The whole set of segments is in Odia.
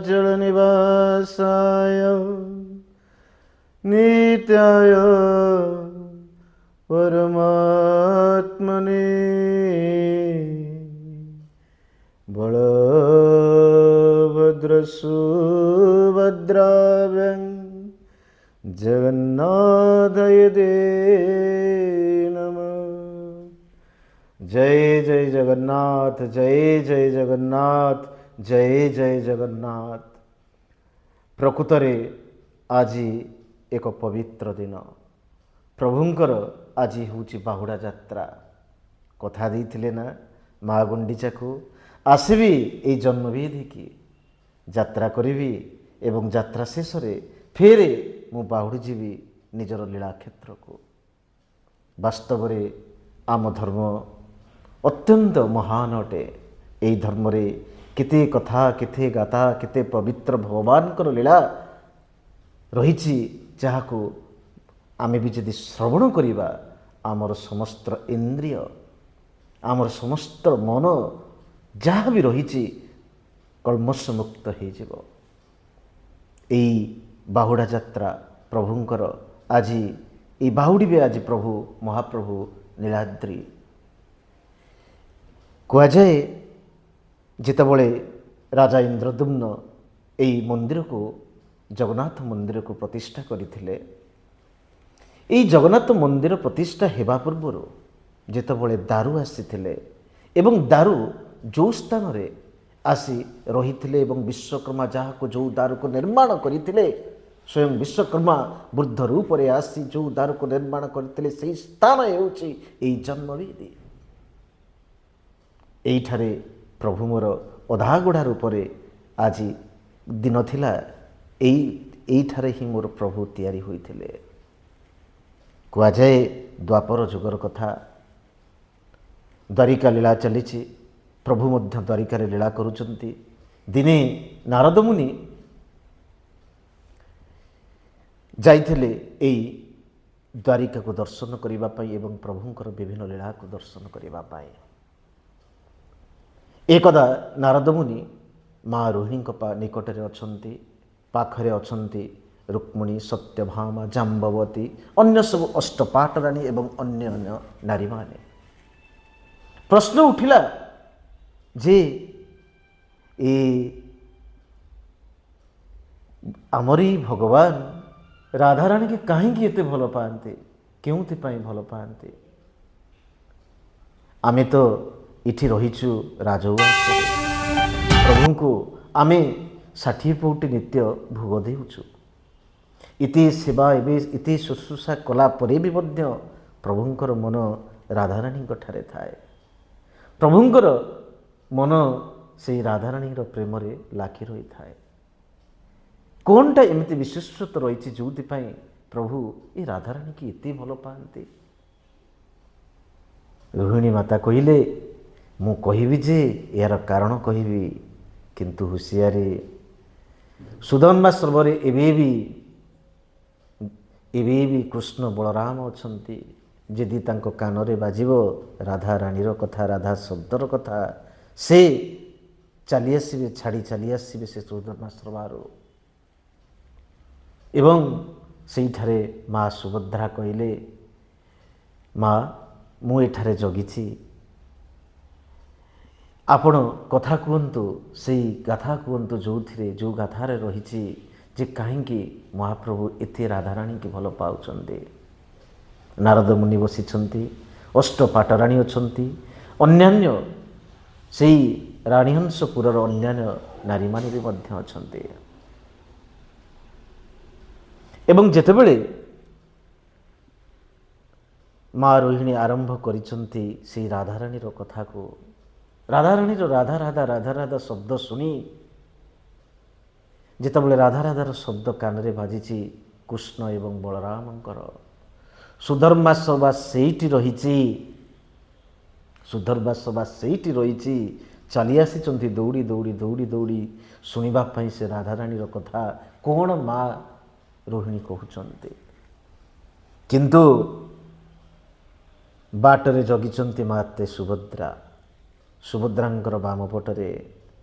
जलनिवासाय नित्याय परमात्मने बलभद्रसुभद्राभ्यं जगन्नाथय ते नमः। जय जय जगन्नाथ, जय जय जगन्नाथ, जय जय जगन्नाथ। ପ୍ରକୃତରେ ଆଜି ଏକ ପବିତ୍ର ଦିନ। ପ୍ରଭୁଙ୍କର ଆଜି ହେଉଛି ବାହୁଡ଼ା ଯାତ୍ରା। କଥା ଦେଇଥିଲେ ନା ମା ଗୁଣ୍ଡିଚାକୁ, ଆସିବି ଏଇ ଜନ୍ମବେଦୀକି ଯାତ୍ରା କରିବି ଏବଂ ଯାତ୍ରା ଶେଷରେ ଫେରେ ମୁଁ ବାହୁଡ଼ି ଯିବି ନିଜର ଲୀଳା କ୍ଷେତ୍ରକୁ। ବାସ୍ତବରେ ଆମ ଧର୍ମ ଅତ୍ୟନ୍ତ ମହାନ ଅଟେ। ଏହି ଧର୍ମରେ କେତେ କଥା, କେତେ ଗାଥା, କେତେ ପବିତ୍ର ଭଗବାନଙ୍କର ଲୀଳା ରହିଛି, ଯାହାକୁ ଆମେ ବି ଯଦି ଶ୍ରବଣ କରିବା, ଆମର ସମସ୍ତ ଇନ୍ଦ୍ରିୟ, ଆମର ସମସ୍ତ ମନ ଯାହା ବି ରହିଛି କଳ୍ମଷମୁକ୍ତ ହେଇଯିବ। ଏଇ ବାହୁଡ଼ା ଯାତ୍ରା ପ୍ରଭୁଙ୍କର ଆଜି, ଏଇ ବାହୁଡ଼ିବେ ଆଜି ପ୍ରଭୁ ମହାପ୍ରଭୁ ନୀଳାଦ୍ରି। କୁହାଯାଏ ଯେତେବେଳେ ରାଜା ଇନ୍ଦ୍ରଦ୍ୟୁମ୍ନ ଏଇ ମନ୍ଦିରକୁ, ଜଗନ୍ନାଥ ମନ୍ଦିରକୁ ପ୍ରତିଷ୍ଠା କରିଥିଲେ, ଏଇ ଜଗନ୍ନାଥ ମନ୍ଦିର ପ୍ରତିଷ୍ଠା ହେବା ପୂର୍ବରୁ ଯେତେବେଳେ ଦାରୁ ଆସିଥିଲେ ଏବଂ ଦାରୁ ଯେଉଁ ସ୍ଥାନରେ ଆସି ରହିଥିଲେ ଏବଂ ବିଶ୍ୱକର୍ମା ଯାହାକୁ ଯେଉଁ ଦାରୁକୁ ନିର୍ମାଣ କରିଥିଲେ, ସ୍ୱୟଂ ବିଶ୍ୱକର୍ମା ବୃଦ୍ଧ ରୂପରେ ଆସି ଯେଉଁ ଦାରୁକୁ ନିର୍ମାଣ କରିଥିଲେ, ସେଇ ସ୍ଥାନ ହେଉଛି ଏଇ ଜନ୍ମବେଦୀ। ଏଇଠାରେ ପ୍ରଭୁ ମୋର ଅଧାଗଢ଼ା ରୂପରେ ଆଜି ଦିନ ଥିଲା, ଏଇଠାରେ ହିଁ ମୋର ପ୍ରଭୁ ତିଆରି ହୋଇଥିଲେ। କୁହାଯାଏ ଦ୍ୱାପର ଯୁଗର କଥା। ଦ୍ୱାରିକା ଲୀଳା ଚାଲିଛି, ପ୍ରଭୁ ମଧ୍ୟ ଦ୍ୱାରିକାରେ ଲୀଳା କରୁଛନ୍ତି। ଦିନେ ନାରଦ ମୁନି ଯାଇଥିଲେ ଏଇ ଦ୍ୱାରିକାକୁ ଦର୍ଶନ କରିବା ପାଇଁ ଏବଂ ପ୍ରଭୁଙ୍କର ବିଭିନ୍ନ ଲୀଳାକୁ ଦର୍ଶନ କରିବା ପାଇଁ। ଏକଦା ନାରଦ ମୁନି ମା ରୋହିଣୀଙ୍କ ନିକଟରେ ଅଛନ୍ତି, ପାଖରେ ଅଛନ୍ତି ରୁକ୍ମିଣୀ, ସତ୍ୟଭାମା, ଜାମ୍ବବତୀ, ଅନ୍ୟ ସବୁ ଅଷ୍ଟପାଟରାଣୀ ଏବଂ ଅନ୍ୟ ଅନ୍ୟ ନାରୀମାନେ। ପ୍ରଶ୍ନ ଉଠିଲା ଯେ ଏ ଆମରି ଭଗବାନ ରାଧାରାଣୀକି କାହିଁକି ଏତେ ଭଲ ପାଆନ୍ତି, କେଉଁଥିପାଇଁ ଭଲ ପାଆନ୍ତି? ଆମେ ତ ଏଠି ରହିଛୁ ରାଜଉଆସରେ, ପ୍ରଭୁଙ୍କୁ ଆମେ 60 ପଉଟି ନିତ୍ୟ ଭୋଗ ଦେଉଛୁ, ଏତେ ସେବା ଏବେ ଏତେ ଶୁଶ୍ରୂଷା କଲା ପରେ ବି ମଧ୍ୟ ପ୍ରଭୁଙ୍କର ମନ ରାଧାରାଣୀଙ୍କ ଠାରେ ଥାଏ। ପ୍ରଭୁଙ୍କର ମନ ସେଇ ରାଧାରାଣୀର ପ୍ରେମରେ ଲାଖି ରହିଥାଏ। କ'ଣଟା ଏମିତି ବିଶେଷତ୍ୱ ରହିଛି ଯେଉଁଥିପାଇଁ ପ୍ରଭୁ ଏ ରାଧାରାଣୀକି ଏତେ ଭଲ ପାଆନ୍ତି? ରୋହିଣୀ ମାତା କହିଲେ, ମୁଁ କହିବି ଯେ ଏହାର କାରଣ କହିବି, କିନ୍ତୁ ହୁସିଆରେ। ସୁଧର୍ମାଶ୍ରମରେ ଏବେ ବି କୃଷ୍ଣ ବଳରାମ ଅଛନ୍ତି। ଯଦି ତାଙ୍କ କାନରେ ବାଜିବ ରାଧାରାଣୀର କଥା, ରାଧା ଶବ୍ଦର କଥା, ସେ ଚାଲି ଆସିବେ, ଛାଡ଼ି ଚାଲି ଆସିବେ ସେ ସୁଧର୍ମାଶ୍ରମରୁ। ଏବଂ ସେଇଠାରେ ମା ସୁଭଦ୍ରା କହିଲେ, ମା ମୁଁ ଏଠାରେ ଜଗିଛି, ଆପଣ କଥା କୁହନ୍ତୁ, ସେଇ ଗାଥା କୁହନ୍ତୁ ଯେଉଁଥିରେ ଯେଉଁ ଗାଥାରେ ରହିଛି ଯେ କାହିଁକି ମହାପ୍ରଭୁ ଏତେ ରାଧାରାଣୀକି ଭଲ ପାଉଛନ୍ତି। ନାରଦ ମୁନି ବସିଛନ୍ତି, ଅଷ୍ଟପାଟରାଣୀ ଅଛନ୍ତି, ଅନ୍ୟାନ୍ୟ ସେଇ ରାଣୀହଂସପୁରର ଅନ୍ୟାନ୍ୟ ନାରୀମାନେ ବି ମଧ୍ୟ ଅଛନ୍ତି। ଏବଂ ଯେତେବେଳେ ମା ରୋହିଣୀ ଆରମ୍ଭ କରିଛନ୍ତି ସେଇ ରାଧାରାଣୀର କଥାକୁ, ରାଧାରାଣୀର ରାଧା ରାଧା ରାଧା ରାଧା ଶବ୍ଦ ଶୁଣି ଯେତେବେଳେ ରାଧା ରାଧାର ଶବ୍ଦ କାନରେ ବାଜିଛି କୃଷ୍ଣ ଏବଂ ବଳରାମଙ୍କର, ସୁଧର୍ମା ସଭା ସେଇଠି ରହିଛି, ସୁଧର୍ମା ସଭା ସେଇଠି ରହିଛି, ଚାଲି ଆସିଛନ୍ତି ଦୌଡ଼ି ଦୌଡ଼ି ଦୌଡ଼ି ଦୌଡ଼ି ଶୁଣିବା ପାଇଁ ସେ ରାଧାରାଣୀର କଥା କ'ଣ ମା ରୋହିଣୀ କହୁଛନ୍ତି। କିନ୍ତୁ ବାଟରେ ଜଗିଛନ୍ତି ମାତେ ସୁଭଦ୍ରା। ସୁଭଦ୍ରାଙ୍କର ବାମ ପଟରେ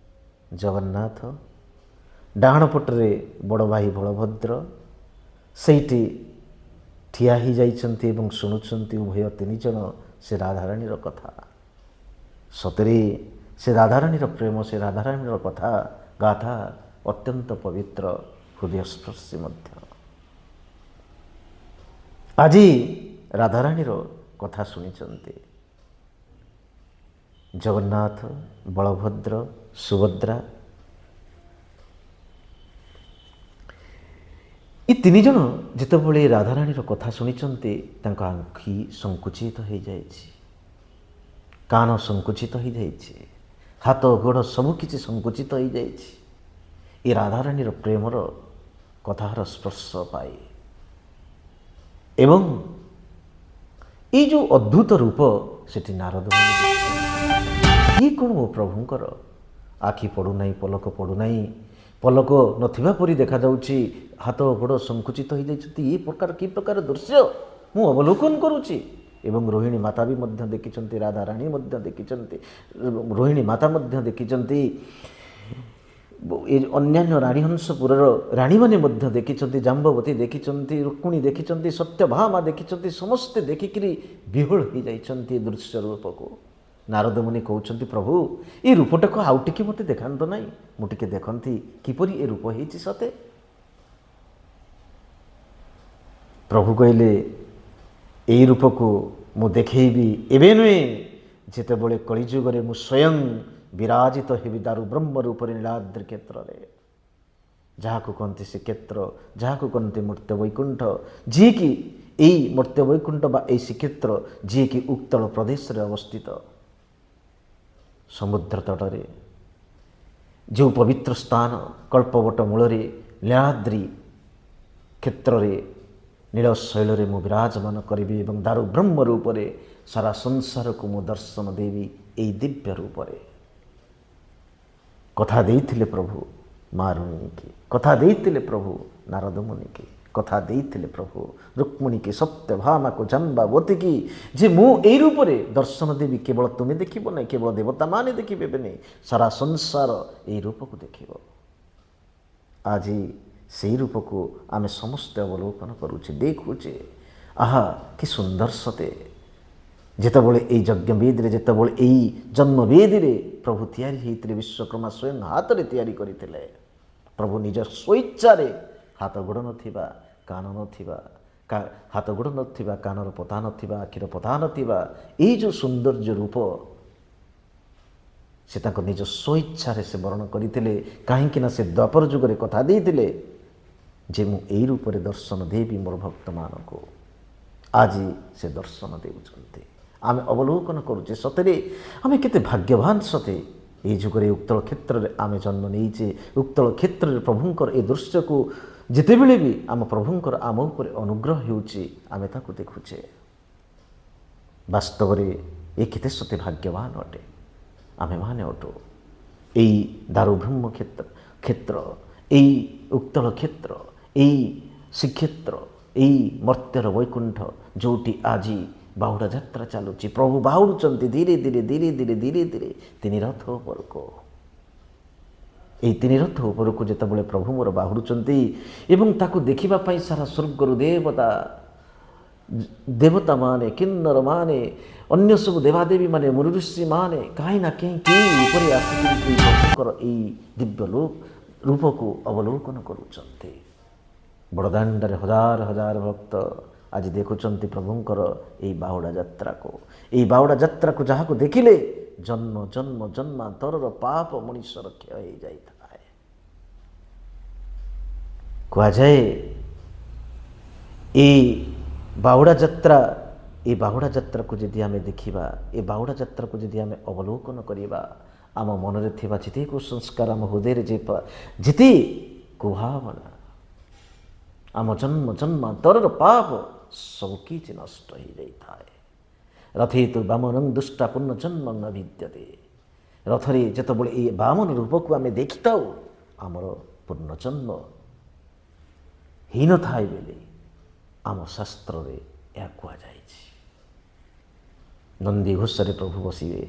ଜଗନ୍ନାଥ, ଡାହାଣ ପଟରେ ବଡ଼ ଭାଇ ବଳଭଦ୍ର ସେଇଠି ଠିଆ ହେଇଯାଇଛନ୍ତି ଏବଂ ଶୁଣୁଛନ୍ତି ଉଭୟ ତିନି ଜଣ ସେ ରାଧାରାଣୀର କଥା। ସତରେ ସେ ରାଧାରାଣୀର ପ୍ରେମ, ସେ ରାଧାରାଣୀର କଥା ଗାଥା ଅତ୍ୟନ୍ତ ପବିତ୍ର, ହୃଦୟସ୍ପର୍ଶୀ ମଧ୍ୟ। ଆଜି ରାଧାରାଣୀର କଥା ଶୁଣିଛନ୍ତି ଜଗନ୍ନାଥ, ବଳଭଦ୍ର, ସୁଭଦ୍ରା, ଏ ତିନି ଜଣ ଯେତେବେଳେ ରାଧାରାଣୀର କଥା ଶୁଣିଛନ୍ତି ତାଙ୍କ ଆଖି ସଂକୁଚିତ ହେଇଯାଇଛି, କାନ ସଂକୁଚିତ ହେଇଯାଇଛି, ହାତ ଗୋଡ଼ ସବୁକିଛି ସଂକୁଚିତ ହେଇଯାଇଛି ଏ ରାଧାରାଣୀର ପ୍ରେମର କଥାର ସ୍ପର୍ଶ ପାଇ। ଏବଂ ଏଇ ଯେଉଁ ଅଦ୍ଭୁତ ରୂପ ସେଠି ନାରଦ ମୁନି ଇଏ କ'ଣ ମୋ ପ୍ରଭୁଙ୍କର ଆଖି ପଡ଼ୁନାହିଁ, ପଲକ ପଡ଼ୁନାହିଁ, ପଲକ ନଥିବା ପରି ଦେଖାଯାଉଛି, ହାତ ଗୋଡ଼ ସଂକୁଚିତ ହେଇଯାଇଛନ୍ତି, ଏ ପ୍ରକାର କି ପ୍ରକାର ଦୃଶ୍ୟ ମୁଁ ଅବଲୋକନ କରୁଛି। ଏବଂ ରୋହିଣୀ ମାତା ବି ମଧ୍ୟ ଦେଖିଛନ୍ତି, ରାଧାରାଣୀ ମଧ୍ୟ ଦେଖିଛନ୍ତି, ରୋହିଣୀ ମାତା ମଧ୍ୟ ଦେଖିଛନ୍ତି, ଏ ଅନ୍ୟାନ୍ୟ ରାଣୀହଂସପୁରର ରାଣୀମାନେ ମଧ୍ୟ ଦେଖିଛନ୍ତି, ଜାମ୍ବବତୀ ଦେଖିଛନ୍ତି, ରୁକ୍ମିଣୀ ଦେଖିଛନ୍ତି, ସତ୍ୟଭାମା ଦେଖିଛନ୍ତି, ସମସ୍ତେ ଦେଖିକିରି ବିହ୍ୱଳ ହେଇଯାଇଛନ୍ତି ଏ ଦୃଶ୍ୟ ରୂପକୁ। ନାରଦ ମୁନି କହୁଛନ୍ତି, ପ୍ରଭୁ ଏ ରୂପଟାକୁ ଆଉ ଟିକେ ମୋତେ ଦେଖାନ୍ତୁ ନାହିଁ, ମୁଁ ଟିକେ ଦେଖନ୍ତି କିପରି ଏ ରୂପ ହେଇଛି ସତେ। ପ୍ରଭୁ କହିଲେ, ଏଇ ରୂପକୁ ମୁଁ ଦେଖେଇବି ଏବେ ନୁହେଁ, ଯେତେବେଳେ କଳିଯୁଗରେ ମୁଁ ସ୍ୱୟଂ ବିରାଜିତ ହେବି ଦାରୁ ବ୍ରହ୍ମ ରୂପରେ ନୀଳାଦ୍ରି କ୍ଷେତ୍ରରେ, ଯାହାକୁ କହନ୍ତି ଶ୍ରୀକ୍ଷେତ୍ର, ଯାହାକୁ କହନ୍ତି ମର୍ତ୍ତ୍ୟ ବୈକୁଣ୍ଠ, ଯିଏକି ଏଇ ମର୍ତ୍ତ୍ୟ ବୈକୁଣ୍ଠ ବା ଏଇ ଶ୍ରୀକ୍ଷେତ୍ର ଯିଏକି ଉତ୍କଳ ପ୍ରଦେଶରେ ଅବସ୍ଥିତ, ସମୁଦ୍ର ତଟରେ ଯେଉଁ ପବିତ୍ର ସ୍ଥାନ, କଳ୍ପବଟ ମୂଳରେ ନୀଳାଦ୍ରି କ୍ଷେତ୍ରରେ ନୀଳଶୈଳରେ ମୁଁ ବିରାଜମାନ କରିବି ଏବଂ ଦାରୁ ବ୍ରହ୍ମ ରୂପରେ ସାରା ସଂସାରକୁ ମୁଁ ଦର୍ଶନ ଦେବି ଏଇ ଦିବ୍ୟ ରୂପରେ। କଥା ଦେଇଥିଲେ ପ୍ରଭୁ ମା ରୋହିଣୀକି, କଥା ଦେଇଥିଲେ ପ୍ରଭୁ ନାରଦ ମୁନିକି, କଥା ଦେଇଥିଲେ ପ୍ରଭୁ ରୁକ୍ମିଣୀକି, ସତ୍ୟଭାମାକୁ, ଜାମ୍ବାବତୀକି, ଯେ ମୁଁ ଏଇ ରୂପରେ ଦର୍ଶନ ଦେବି, କେବଳ ତୁମେ ଦେଖିବ ନାହିଁ, କେବଳ ଦେବତାମାନେ ଦେଖିବେ ନାହିଁ, ସାରା ସଂସାର ଏଇ ରୂପକୁ ଦେଖିବ। ଆଜି ସେଇ ରୂପକୁ ଆମେ ସମସ୍ତେ ଅବଲୋକନ କରୁଛେ, ଦେଖୁଛେ। ଆହା କି ସୁନ୍ଦର ସତେ! ଯେତେବେଳେ ଏଇ ଯଜ୍ଞବେଦୀରେ, ଯେତେବେଳେ ଏଇ ଜନ୍ମବେଦୀରେ ପ୍ରଭୁ ତିଆରି ହେଇଥିଲେ, ବିଶ୍ୱକର୍ମା ସ୍ୱୟଂ ହାତରେ ତିଆରି କରିଥିଲେ। ପ୍ରଭୁ ନିଜ ସ୍ୱଇଚ୍ଛାରେ ହାତ ଗୋଡ଼ ନଥିବା, କାନ ନଥିବା, ହାତ ଗୋଡ଼ ନଥିବା, କାନର ପତା ନଥିବା, ଆଖିର ପତା ନଥିବା ଏଇ ଯେଉଁ ସୌନ୍ଦର୍ଯ୍ୟ ରୂପ ସେ ତାଙ୍କ ନିଜ ସ୍ୱଇଚ୍ଛାରେ ସେ ବରଣ କରିଥିଲେ। କାହିଁକି ନା ସେ ଦ୍ୱାପର ଯୁଗରେ କଥା ଦେଇଥିଲେ ଯେ ମୁଁ ଏଇ ରୂପରେ ଦର୍ଶନ ଦେବି ମୋର ଭକ୍ତମାନଙ୍କୁ। ଆଜି ସେ ଦର୍ଶନ ଦେଉଛନ୍ତି, ଆମେ ଅବଲୋକନ କରୁଛେ। ସତରେ ଆମେ କେତେ ଭାଗ୍ୟବାନ ସତେ! ଏଇ ଯୁଗରେ ଉତ୍କଳ କ୍ଷେତ୍ରରେ ଆମେ ଜନ୍ମ ନେଇଛେ। ଉତ୍କଳ କ୍ଷେତ୍ରରେ ପ୍ରଭୁଙ୍କର ଏ ଦୃଶ୍ୟକୁ ଯେତେବେଳେ ବି ଆମ ପ୍ରଭୁଙ୍କର ଆମ ଉପରେ ଅନୁଗ୍ରହ ହେଉଛି, ଆମେ ତାକୁ ଦେଖୁଛେ। ବାସ୍ତବରେ ଏ କେତେ ସତେ ଭାଗ୍ୟବାନ ଅଟେ ଆମେମାନେ ଅଟୁ। ଏଇ ଦାରୁବ୍ରହ୍ମ କ୍ଷେତ୍ର, ଏଇ ଉତ୍କଳ କ୍ଷେତ୍ର, ଏଇ ଶ୍ରୀକ୍ଷେତ୍ର, ଏଇ ମର୍ତ୍ତ୍ୟର ବୈକୁଣ୍ଠ, ଯେଉଁଠି ଆଜି ବାହୁଡ଼ା ଯାତ୍ରା ଚାଲୁଛି। ପ୍ରଭୁ ବାହୁଡ଼ୁଛନ୍ତି ଧୀରେ ଧୀରେ ଧୀରେ ଧୀରେ ଧୀରେ ଧୀରେ ତିନି ରଥ ଉପରକୁ। ଏଇ ତିନି ରଥ ଉପରକୁ ଯେତେବେଳେ ପ୍ରଭୁ ମୋର ବାହୁଡ଼ୁଛନ୍ତି ଏବଂ ତାକୁ ଦେଖିବା ପାଇଁ ସାରା ସ୍ୱର୍ଗରୁ ଦେବତାମାନେ, କିନ୍ନରମାନେ, ଅନ୍ୟ ସବୁ ଦେବାଦେବୀମାନେ, ମୁନିଋଷିମାନେ କାହିଁ ନା କେହି କେହି ଉପରେ ଆସିକରି ଏଇ ପ୍ରଭୁଙ୍କର ଏଇ ଦିବ୍ୟ ରୂପକୁ ଅବଲୋକନ କରୁଛନ୍ତି। ବଡ଼ଦାଣ୍ଡରେ ହଜାର ହଜାର ଭକ୍ତ ଆଜି ଦେଖୁଛନ୍ତି ପ୍ରଭୁଙ୍କର ଏଇ ବାହୁଡ଼ା ଯାତ୍ରାକୁ। ଏଇ ବାହୁଡ଼ା ଯାତ୍ରାକୁ ଯାହାକୁ ଦେଖିଲେ ଜନ୍ମ ଜନ୍ମ ଜନ୍ମାନ୍ତରର ପାପ ମଣିଷର କ୍ଷୟ ହେଇଯାଇଥାଏ। କୁହାଯାଏ ଏଇ ବାହୁଡ଼ା ଯାତ୍ରା, ଏଇ ବାହୁଡ଼ା ଯାତ୍ରାକୁ ଯଦି ଆମେ ଦେଖିବା, ଏ ବାହୁଡ଼ା ଯାତ୍ରାକୁ ଯଦି ଆମେ ଅବଲୋକନ କରିବା, ଆମ ମନରେ ଥିବା ଯେତେ କୁସଂସ୍କାର, ଆମ ହୃଦୟରେ ଯେତେ କୁଭାବନା, ଆମ ଜନ୍ମ ଜନ୍ମାନ୍ତରର ପାପ ସବୁକିଛି ନଷ୍ଟ ହେଇଯାଇଥାଏ। ରଥେ ତୁ ବାମନଂ ଦୁଷ୍ଟା ପୂର୍ଣ୍ଣଜନ୍ମ ନ ବିଦ୍ୟତେ। ରଥରେ ଯେତେବେଳେ ଏଇ ବାମନ ରୂପକୁ ଆମେ ଦେଖିଥାଉ, ଆମର ପୂର୍ଣ୍ଣଜନ୍ମ ହେଇନଥାଏ ବୋଲି ଆମ ଶାସ୍ତ୍ରରେ ଏହା କୁହାଯାଇଛି। ନନ୍ଦିଘୋଷରେ ପ୍ରଭୁ ବସିବେ।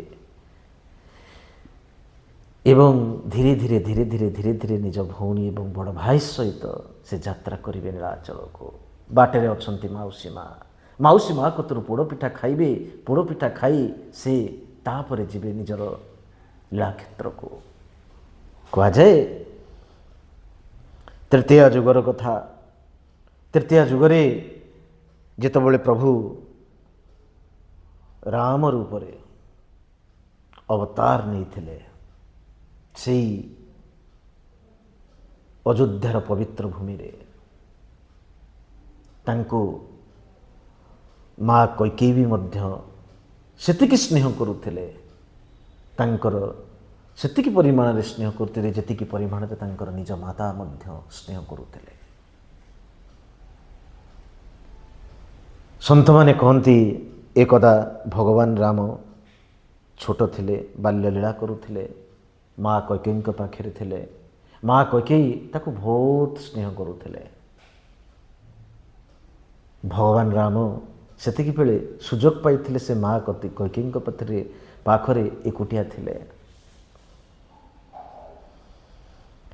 ଏବଂ ଧୀରେ ଧୀରେ ଧୀରେ ଧୀରେ ଧୀରେ ଧୀରେ ନିଜ ଭଉଣୀ ଏବଂ ବଡ଼ ଭାଇ ସହିତ ସେ ଯାତ୍ରା କରିବେ ନୀଳାଚଳକୁ। ବାଟରେ ଅଛନ୍ତି ମାଉସୀ ମା, ମାଉସୀ ମା କତରୁ ପୋଡ଼ପିଠା ଖାଇବେ, ପୋଡ଼ପିଠା ଖାଇ ସେ ତାପରେ ଯିବେ ନିଜର ଲୀଳାକ୍ଷେତ୍ରକୁ। କୁହାଯାଏ ତୃତୀୟ ଯୁଗର କଥା। ତୃତୀୟ ଯୁଗରେ ଯେତେବେଳେ ପ୍ରଭୁ ରାମ ରୂପରେ ଅବତାର ନେଇଥିଲେ, ସେଇ ଅଯୋଧ୍ୟାର ପବିତ୍ର ଭୂମିରେ ତାଙ୍କୁ ମା କୈକେୟୀ ବି ମଧ୍ୟ ସେତିକି ସ୍ନେହ କରୁଥିଲେ, ତାଙ୍କର ସେତିକି ପରିମାଣରେ ସ୍ନେହ କରୁଥିଲେ ଯେତିକି ପରିମାଣରେ ତାଙ୍କର ନିଜ ମାତା ମଧ୍ୟ ସ୍ନେହ କରୁଥିଲେ। ସନ୍ଥମାନେ କହନ୍ତି ଏକଦା ଭଗବାନ ରାମ ଛୋଟ ଥିଲେ, ବାଲ୍ୟଲୀଳା କରୁଥିଲେ, ମା କୈକେୟୀଙ୍କ ପାଖରେ ଥିଲେ। ମା କୈକେୟୀ ତାକୁ ବହୁତ ସ୍ନେହ କରୁଥିଲେ। ଭଗବାନ ରାମ ସେତିକି ବେଳେ ସୁଯୋଗ ପାଇଥିଲେ, ସେ ମା କୈକେୟୀଙ୍କ ପାଖରେ ଏକୁଟିଆ ଥିଲେ।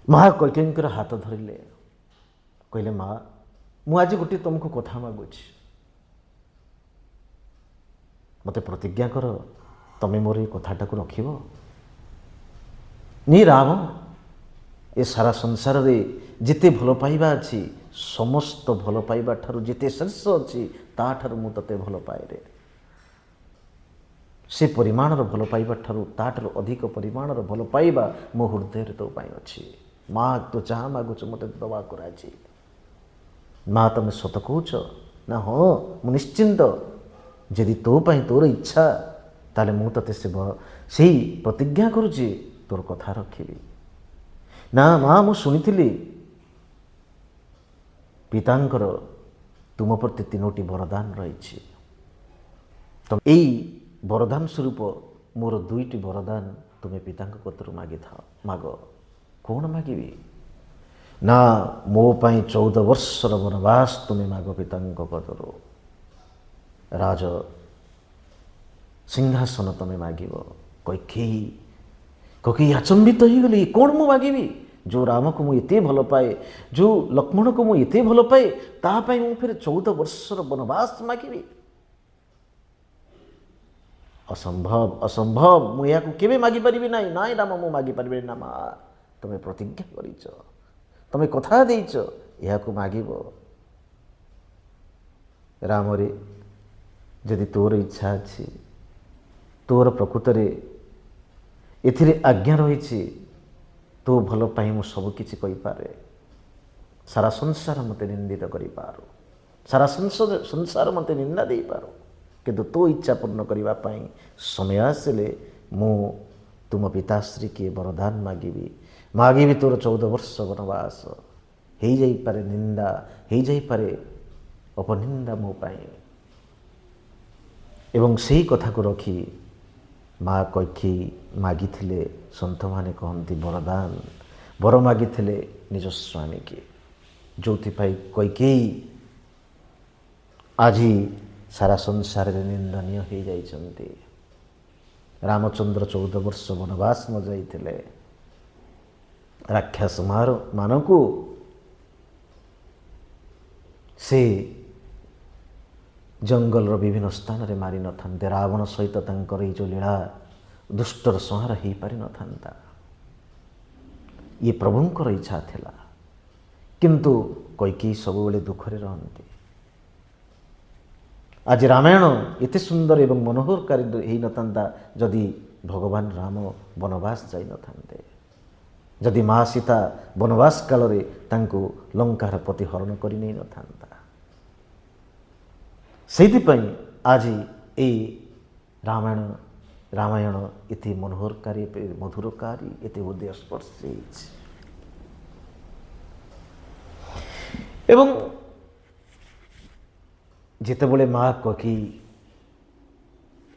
ମା କୈକେୟୀଙ୍କର ହାତ ଧରିଲେ, କହିଲେ ମା ମୁଁ ଆଜି ଗୋଟିଏ ତୁମକୁ କଥା ମାଗୁଛି, ମୋତେ ପ୍ରତିଜ୍ଞା କର ତମେ ମୋର ଏଇ କଥାଟାକୁ ରଖିବ। ନି ରାମ, ଏ ସାରା ସଂସାରରେ ଯେତେ ଭଲ ପାଇବା ଅଛି, ସମସ୍ତ ଭଲ ପାଇବା ଠାରୁ ଯେତେ ଶେଷ ଅଛି ତାଠାରୁ ମୁଁ ତୋତେ ଭଲ ପାଏରେ। ସେ ପରିମାଣର ଭଲ ପାଇବା ଠାରୁ ତାଠାରୁ ଅଧିକ ପରିମାଣର ଭଲ ପାଇବା ମୋ ହୃଦୟରେ ତୋ ପାଇଁ ଅଛି। ମା ତୁ ଯାହା ମାଗୁଛୁ ମୋତେ ଦେବାକୁ ରାଜି। ମା ତମେ ସତ କହୁଛ ନା? ହଁ ମୁଁ ନିଶ୍ଚିନ୍ତ, ଯଦି ତୋ ପାଇଁ ତୋର ଇଚ୍ଛା ତାହେଲେ ମୁଁ ତୋତେ ସେଇ ପ୍ରତିଜ୍ଞା କରୁଛି, ତୋର କଥା ରଖିବି। ନା ମା ମୁଁ ଶୁଣିଥିଲି ପିତାଙ୍କର ତୁମ ପ୍ରତି 3ଟି ବରଦାନ ରହିଛି, ତ ଏଇ ବରଦାନ ସ୍ୱରୂପ ମୋର 2ଟି ବରଦାନ ତୁମେ ପିତାଙ୍କ କତିରୁ ମାଗିଥାଅ। ମାଗ। କ'ଣ ମାଗିବି? ନା ମୋ ପାଇଁ 14 ବର୍ଷର ବନବାସ ତୁମେ ମାଗ ପିତାଙ୍କ କତିରୁ, ରାଜ ସିଂହାସନ ତୁମେ ମାଗିବ। କୈକେୟୀ କୈକେୟୀ ଆଚମ୍ବିତ ହେଇଗଲି, କ'ଣ ମୁଁ ମାଗିବି? ଯେଉଁ ରାମକୁ ମୁଁ ଏତେ ଭଲ ପାଏ, ଯେଉଁ ଲକ୍ଷ୍ମଣକୁ ମୁଁ ଏତେ ଭଲ ପାଏ, ତା ପାଇଁ ମୁଁ ଫେର 14 ବର୍ଷର ବନବାସ ମାଗିବି? ଅସମ୍ଭବ, ଅସମ୍ଭବ, ମୁଁ ଏହାକୁ କେବେ ମାଗିପାରିବି ନାହିଁ। ନାଇଁ ରାମ ମୁଁ ମାଗିପାରିବିନି। ନା ମା ତୁମେ ପ୍ରତିଜ୍ଞା କରିଛ, ତୁମେ କଥା ଦେଇଛ, ଏହାକୁ ମାଗିବ। ରାମରେ ଯଦି ତୋର ଇଚ୍ଛା ଅଛି, ତୋର ପ୍ରକୃତରେ ଏଥିରେ ଆଜ୍ଞା ରହିଛି, ତୋ ଭଲ ପାଇଁ ମୁଁ ସବୁକିଛି କହିପାରେ। ସାରା ସଂସାର ମୋତେ ନିନ୍ଦିତ କରିପାରୁ, ସାରା ସଂସାର ମୋତେ ନିନ୍ଦା ଦେଇପାରୁ, କିନ୍ତୁ ତୋ ଇଚ୍ଛା ପୂର୍ଣ୍ଣ କରିବା ପାଇଁ ସମୟ ଆସିଲେ ମୁଁ ତୁମ ପିତାଶ୍ରୀ କିଏ ବରଦାନ ମାଗିବି, ମାଗିବି ତୋର 14 ବର୍ଷ ବନବାସ। ହେଇଯାଇପାରେ ନିନ୍ଦା, ହେଇଯାଇପାରେ ଅପନିନ୍ଦା ମୋ ପାଇଁ। ଏବଂ ସେଇ କଥାକୁ ରଖି ମା କୈକେୟୀ ମାଗିଥିଲେ। ସନ୍ଥମାନେ କହନ୍ତି ବରଦାନ, ବର ମାଗିଥିଲେ ନିଜ ସ୍ୱାମୀକି, ଯେଉଁଥିପାଇଁ କୈକେୟୀ ଆଜି ସାରା ସଂସାରରେ ନିନ୍ଦନୀୟ ହେଇଯାଇଛନ୍ତି। ରାମଚନ୍ଦ୍ର 14 ବର୍ଷ ବନବାସ ନ ଯାଇଥିଲେ ରାକ୍ଷସ ମାନଙ୍କୁ ସେ ଜଙ୍ଗଲର ବିଭିନ୍ନ ସ୍ଥାନରେ ମାରିନଥାନ୍ତେ, ରାବଣ ସହିତ ତାଙ୍କର ଏଇ ଯେଉଁ ଲୀଳା ଦୁଷ୍ଟର ସଂହାର ହେଇପାରିନଥାନ୍ତା। ଇଏ ପ୍ରଭୁଙ୍କର ଇଚ୍ଛା ଥିଲା, କିନ୍ତୁ କୈକେୟୀ ସବୁବେଳେ ଦୁଃଖରେ ରହନ୍ତି। ଆଜି ରାମାୟଣ ଏତେ ସୁନ୍ଦର ଏବଂ ମନୋହରକାରୀ ହେଇନଥାନ୍ତା ଯଦି ଭଗବାନ ରାମ ବନବାସ ଯାଇନଥାନ୍ତେ, ଯଦି ମା ସୀତା ବନବାସ କାଳରେ ତାଙ୍କୁ ଲଙ୍କାର ପତି ହରଣ କରି ନେଇନଥାନ୍ତା। ସେଇଥିପାଇଁ ଆଜି ଏଇ ରାମାୟଣ ଏତେ ମନୋହରକାରୀ, ଏତେ ମଧୁରକାରୀ, ଏତେ ହୃଦୟସ୍ପର୍ଶୀ ହେଇଛି। ଏବଂ ଯେତେବେଳେ ମା କୈକେୟୀ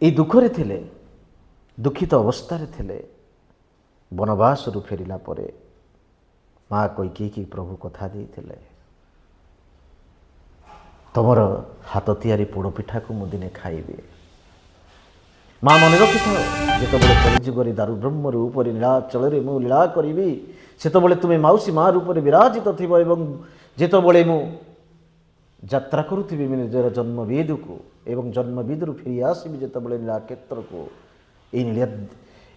ଏଇ ଦୁଃଖରେ ଥିଲେ, ଦୁଃଖିତ ଅବସ୍ଥାରେ ଥିଲେ, ବନବାସରୁ ଫେରିଲା ପରେ ମା କୈକେୟୀକି ପ୍ରଭୁ କଥା ଦେଇଥିଲେ, ତମର ହାତ ତିଆରି ପୋଡ଼ପିଠାକୁ ମୁଁ ଦିନେ ଖାଇବି। ମା ମନେ ରଖିଥାଅ, ଯେତେବେଳେ କଳିଯୁଗରେ ଦାରୁବ୍ରହ୍ମ ରୂପରେ ନୀଳାଚଳରେ ମୁଁ ଲୀଳା କରିବି, ସେତେବେଳେ ତୁମେ ମାଉସୀ ମା ରୂପରେ ବିରାଜିତ ଥିବ ଏବଂ ଯେତେବେଳେ ମୁଁ ଯାତ୍ରା କରୁଥିବି ନିଜର ଜନ୍ମବେଦକୁ ଏବଂ ଜନ୍ମବେଦରୁ ଫେରି ଆସିବି ଯେତେବେଳେ ନୀଳାକ୍ଷେତ୍ରକୁ,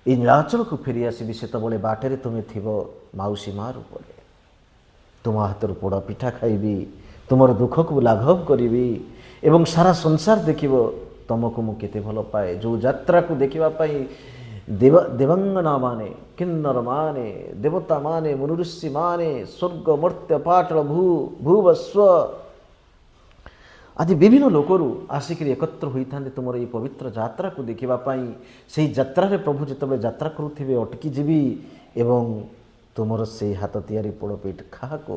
ଏଇ ନୀଳାଚଳକୁ ଫେରି ଆସିବି, ସେତେବେଳେ ବାଟରେ ତୁମେ ଥିବ ମାଉସୀ ମା ରୂପରେ। ତୁମ ହାତରୁ ପୋଡ଼ ପିଠା ଖାଇବି, ତୁମର ଦୁଃଖକୁ ଲାଘବ କରିବି ଏବଂ ସାରା ସଂସାର ଦେଖିବ ତୁମକୁ ମୁଁ କେତେ ଭଲ ପାଏ। ଯେଉଁ ଯାତ୍ରାକୁ ଦେଖିବା ପାଇଁ ଦେବାଙ୍ଗନାମାନେ, କିନ୍ନରମାନେ, ଦେବତାମାନେ, ମୁନିଋଷିମାନେ, ସ୍ୱର୍ଗ, ମର୍ତ୍ତ୍ୟ, ପାଟଳ, ଭୂ, ଭୁବସ୍ୱ ଆଦି ବିଭିନ୍ନ ଲୋକରୁ ଆସିକରି ଏକତ୍ର ହୋଇଥାନ୍ତି ତୁମର ଏଇ ପବିତ୍ର ଯାତ୍ରାକୁ ଦେଖିବା ପାଇଁ। ସେହି ଯାତ୍ରାରେ ପ୍ରଭୁ ଯେତେବେଳେ ଯାତ୍ରା କରୁଥିବେ ଅଟକି ଯିବି ଏବଂ ତୁମର ସେଇ ହାତ ତିଆରି ପୋଡ଼ପିଠ ଖାକୁ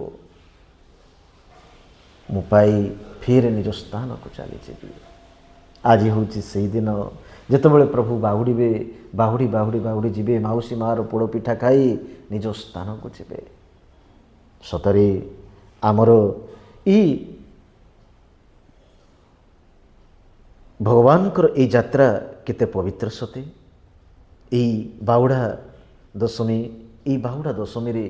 ମୁଁ ପାଇ ଫେର ନିଜ ସ୍ଥାନକୁ ଚାଲିଯିବି। ଆଜି ହେଉଛି ସେଇ ଦିନ ଯେତେବେଳେ ପ୍ରଭୁ ବାହୁଡ଼ିବେ, ବାହୁଡ଼ି ବାହୁଡ଼ି ବାହୁଡ଼ି ଯିବେ, ମାଉସୀ ମାଆର ପୋଡ଼ପିଠା ଖାଇ ନିଜ ସ୍ଥାନକୁ ଯିବେ। ସତରେ ଆମର ଏଇ ଭଗବାନଙ୍କର ଏଇ ଯାତ୍ରା କେତେ ପବିତ୍ର ସତେ। ଏଇ ବାହୁଡ଼ା ଦଶମୀ, ଏଇ ବାହୁଡ଼ା ଦଶମୀରେ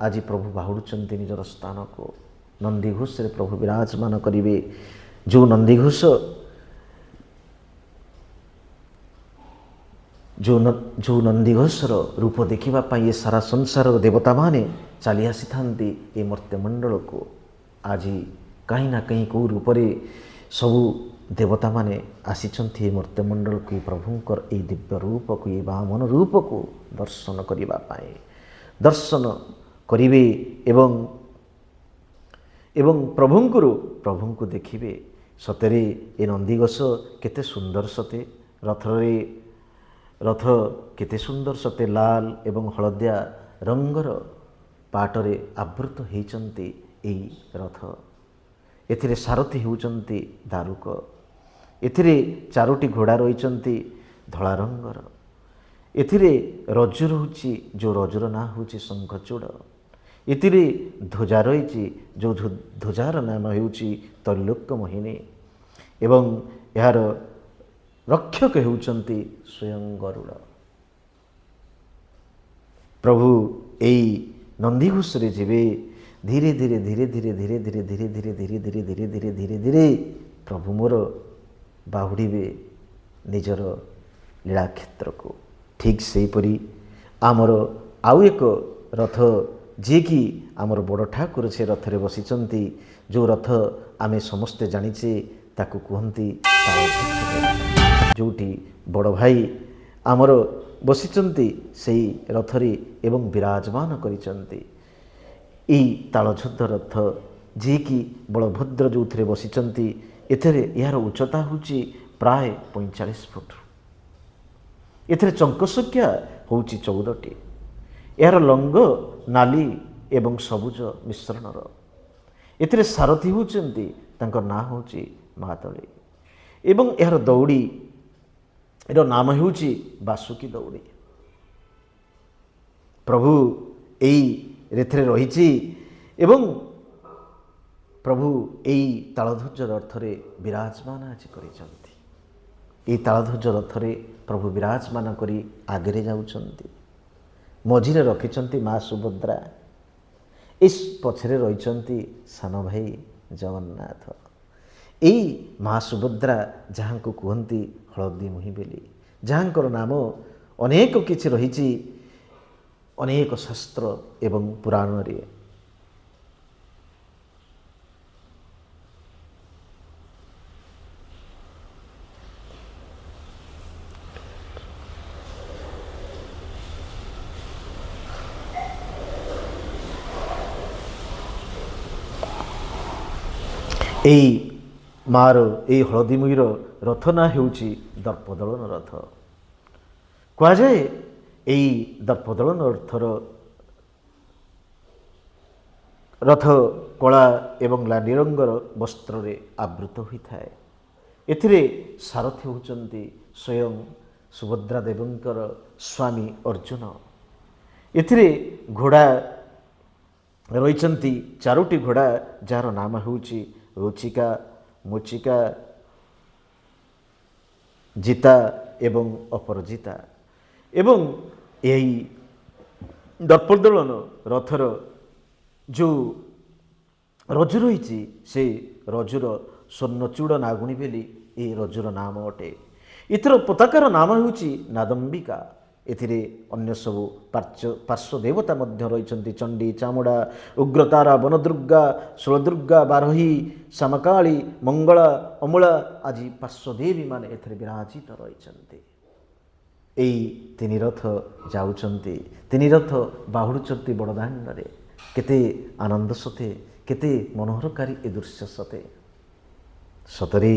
ଆଜି ପ୍ରଭୁ ବାହୁଡ଼ୁଛନ୍ତି ନିଜର ସ୍ଥାନକୁ। ନନ୍ଦିଘୋଷରେ ପ୍ରଭୁ ବିରାଜମାନ କରିବେ। ଯେଉଁ ନନ୍ଦିଘୋଷ, ଯେଉଁ ନନ୍ଦିଘୋଷର ରୂପ ଦେଖିବା ପାଇଁ ଏ ସାରା ସଂସାରର ଦେବତାମାନେ ଚାଲି ଆସିଥାନ୍ତି ଏ ମର୍ତ୍ତ୍ୟମଣ୍ଡଳକୁ, ଆଜି କାହିଁ ନା କାହିଁ କେଉଁ ରୂପରେ ସବୁ ଦେବତାମାନେ ଆସିଛନ୍ତି ଏ ମର୍ତ୍ତ୍ୟମଣ୍ଡଳକୁ, ଏ ପ୍ରଭୁଙ୍କର ଏଇ ଦିବ୍ୟ ରୂପକୁ, ଏ ବାମନ ରୂପକୁ ଦର୍ଶନ କରିବା ପାଇଁ। ଦର୍ଶନ କରିବେ ଏବଂ ପ୍ରଭୁଙ୍କୁ ଦେଖିବେ। ସତରେ ଏ ନନ୍ଦିଘୋଷ କେତେ ସୁନ୍ଦର ସତେ, ରଥ କେତେ ସୁନ୍ଦର ସତେ, ଲାଲ ଏବଂ ହଳଦିଆ ରଙ୍ଗର ପାଟରେ ଆବୃତ ହେଇଛନ୍ତି ଏଇ ରଥ। ଏଥିରେ ସାରଥୀ ହେଉଛନ୍ତି ଦାରୁକ। ଏଥିରେ ଚାରୋଟି ଘୋଡ଼ା ରହିଛନ୍ତି ଧଳା ରଙ୍ଗର। ଏଥିରେ ରଜୁ ରହୁଛି, ଯେଉଁ ରଜୁର ନାଁ ହେଉଛି ଶଙ୍ଖଚୂଡ଼। ଏଥିରେ ଧ୍ୱଜା ରହିଛି, ଯେଉଁ ଧ୍ୱଜାର ନାମ ହେଉଛି ତ୍ରୈଲୋକ୍ୟ ମୋହିନୀ ଏବଂ ଏହାର ରକ୍ଷକ ହେଉଛନ୍ତି ସ୍ୱୟଂ ଗରୁଡ଼। ପ୍ରଭୁ ଏଇ ନନ୍ଦିଘୋଷରେ ଯିବେ, ଧୀରେ ଧୀରେ ଧୀରେ ଧୀରେ ଧୀରେ ଧୀରେ ଧୀରେ ଧୀରେ ଧୀରେ ଧୀରେ ଧୀରେ ଧୀରେ ଧୀରେ ଧୀରେ ପ୍ରଭୁ ମୋର ବାହୁଡ଼ିବେ ନିଜର ଲୀଳାକ୍ଷେତ୍ରକୁ। ଠିକ୍ ସେହିପରି ଆମର ଆଉ ଏକ ରଥ, ଯିଏକି ଆମର ବଡ଼ ଠାକୁର ସେ ରଥରେ ବସିଛନ୍ତି, ଯେଉଁ ରଥ ଆମେ ସମସ୍ତେ ଜାଣିଛେ ତାକୁ କୁହନ୍ତି ତାଳଧ୍ୱଜ। ଯେଉଁଠି ବଡ଼ ଭାଇ ଆମର ବସିଛନ୍ତି ସେଇ ରଥରେ ଏବଂ ବିରାଜମାନ କରିଛନ୍ତି ଏଇ ତାଳଧ୍ୱଜ ରଥ, ଯିଏକି ବଳଭଦ୍ର ଯେଉଁଥିରେ ବସିଛନ୍ତି। ଏଥିରେ ଏହାର ଉଚ୍ଚତା ହେଉଛି ପ୍ରାୟ 45 ଫୁଟ। ଏଥିରେ ଚଙ୍କ ସଂଖ୍ୟା ହେଉଛି 14ଟି। ଏହାର ରଙ୍ଗ ନାଲି ଏବଂ ସବୁଜ ମିଶ୍ରଣର। ଏଥିରେ ସାରଥୀ ହେଉଛନ୍ତି, ତାଙ୍କ ନାଁ ହେଉଛି ମାତଳି ଏବଂ ଏହାର ଦଉଡ଼ି ଏର ନାମ ହେଉଛି ବାସୁକୀ ଦଉଡ଼ି। ପ୍ରଭୁ ଏଇ ଏଥିରେ ରହିଛି ଏବଂ ପ୍ରଭୁ ଏଇ ତାଳଧ୍ୱଜ ରଥରେ ବିରାଜମାନ ଆଜି କରିଛନ୍ତି। ଏଇ ତାଳଧ୍ୱଜ ରଥରେ ପ୍ରଭୁ ବିରାଜମାନ କରି ଆଗରେ ଯାଉଛନ୍ତି, ମଝିରେ ରଖିଛନ୍ତି ମା ସୁଭଦ୍ରା, ଏ ପଛରେ ରହିଛନ୍ତି ସାନ ଭାଇ ଜଗନ୍ନାଥ। ଏଇ ମା ସୁଭଦ୍ରା ଯାହାଙ୍କୁ କୁହନ୍ତି ହଳଦୀ ମୁହିଁ ବୋଲି, ଯାହାଙ୍କର ନାମ ଅନେକ କିଛି ରହିଛି ଅନେକ ଶାସ୍ତ୍ର ଏବଂ ପୁରାଣରେ। ଏଇ ମାଆର ଏଇ ହଳଦୀମୁହିଁର ରଥ ନାଁ ହେଉଛି ଦର୍ପଦଳନ ରଥ। କୁହାଯାଏ ଏଇ ଦର୍ପଦଳନ ରଥ କଳା ଏବଂ ନାଲି ରଙ୍ଗର ବସ୍ତ୍ରରେ ଆବୃତ ହୋଇଥାଏ। ଏଥିରେ ସାରଥୀ ହେଉଛନ୍ତି ସ୍ୱୟଂ ସୁଭଦ୍ରା ଦେବୀଙ୍କର ସ୍ୱାମୀ ଅର୍ଜୁନ। ଏଥିରେ ଘୋଡ଼ା ରହିଛନ୍ତି ଚାରୋଟି ଘୋଡ଼ା, ଯାହାର ନାମ ହେଉଛି ରୁଚିକା, ମୁଚିକା, ଜିତା ଏବଂ ଅପରାଜିତା। ଏବଂ ଏହି ଦର୍ପଦଳନ ରଥର ଯେଉଁ ରଜୁ ରହିଛି, ସେ ରଜୁର ସ୍ୱର୍ଣ୍ଣଚୂଡ଼ ନାଗୁଣୀ ବୋଲି ଏହି ରଜୁର ନାମ ଅଟେ। ଏଥିର ପତାକାର ନାମ ହେଉଛି ନାଦମ୍ବିକା। ଏଥିରେ ଅନ୍ୟ ସବୁ ପାର୍ଶ୍ୱ ଦେବତା ମଧ୍ୟ ରହିଛନ୍ତି, ଚଣ୍ଡୀ, ଚାମୁଣ୍ଡା, ଉଗ୍ରତାରା, ବନଦୁର୍ଗା, ଷୋଳଦୁର୍ଗା, ବାରହୀ, ଶ୍ୟାମକାଳୀ, ମଙ୍ଗଳା, ଅମୂଳା ଆଜି ପାର୍ଶ୍ୱଦେବୀମାନେ ଏଥିରେ ବିରାଜିତ ରହିଛନ୍ତି। ଏଇ ତିନି ରଥ ଯାଉଛନ୍ତି, ତିନି ରଥ ବାହୁଡ଼ୁଛନ୍ତି ବଡ଼ଦାଣ୍ଡରେ। କେତେ ଆନନ୍ଦ ସତେ, କେତେ ମନୋହରକାରୀ ଏ ଦୃଶ୍ୟ ସତେ। ସତରେ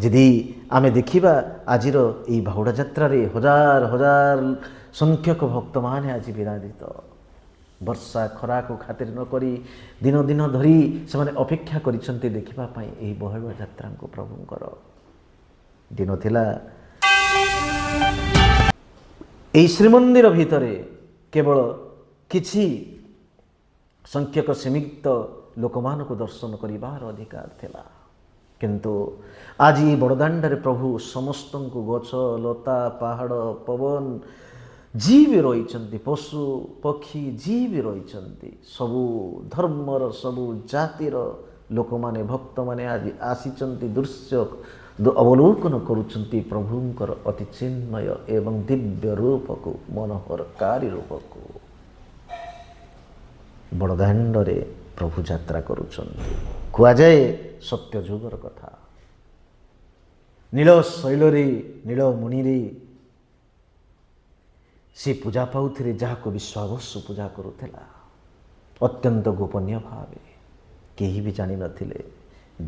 ଯଦି ଆମେ ଦେଖିବା, ଆଜିର ଏଇ ବାହୁଡ଼ା ଯାତ୍ରାରେ ହଜାର ହଜାର ସଂଖ୍ୟକ ଭକ୍ତମାନେ ଆଜି ବିରାଜିତ। ବର୍ଷା ଖରାକୁ ଖାତିର ନ କରି ଦିନ ଦିନ ଧରି ସେମାନେ ଅପେକ୍ଷା କରିଛନ୍ତି ଦେଖିବା ପାଇଁ ଏହି ବାହୁଡ଼ା ଯାତ୍ରାଙ୍କୁ ପ୍ରଭୁଙ୍କର। ଦିନ ଥିଲା, ଏହି ଶ୍ରୀମନ୍ଦିର ଭିତରେ କେବଳ କିଛି ସଂଖ୍ୟକ ସୀମିତ ଲୋକମାନଙ୍କୁ ଦର୍ଶନ କରିବାର ଅଧିକାର ଥିଲା, କିନ୍ତୁ ଆଜି ବଡ଼ଦାଣ୍ଡରେ ପ୍ରଭୁ ସମସ୍ତଙ୍କୁ, ଗଛ ଲତା ପାହାଡ଼ ପବନ ଯିଏ ବି ରହିଛନ୍ତି, ପଶୁ ପକ୍ଷୀ ଯିଏ ବି ରହିଛନ୍ତି, ସବୁ ଧର୍ମର ସବୁ ଜାତିର ଲୋକମାନେ ଭକ୍ତମାନେ ଆଜି ଆସିଛନ୍ତି, ଦୃଶ୍ୟ ଅବଲୋକନ କରୁଛନ୍ତି ପ୍ରଭୁଙ୍କର ଅତି ଚିନ୍ମୟ ଏବଂ ଦିବ୍ୟ ରୂପକୁ, ମନୋହରକାରୀ ରୂପକୁ। ବଡ଼ଦାଣ୍ଡରେ ପ୍ରଭୁ ଯାତ୍ରା କରୁଛନ୍ତି। କୁହାଯାଏ ସତ୍ୟଯୁଗର କଥା, ନୀଳ ଶୈଳରେ ନୀଳ ମୁଣିରେ ସେ ପୂଜା ପାଉଥିଲେ, ଯାହାକୁ ବିଶ୍ୱାବସୁ ପୂଜା କରୁଥିଲା ଅତ୍ୟନ୍ତ ଗୋପନୀୟ ଭାବେ, କେହି ବି ଜାଣିନଥିଲେ।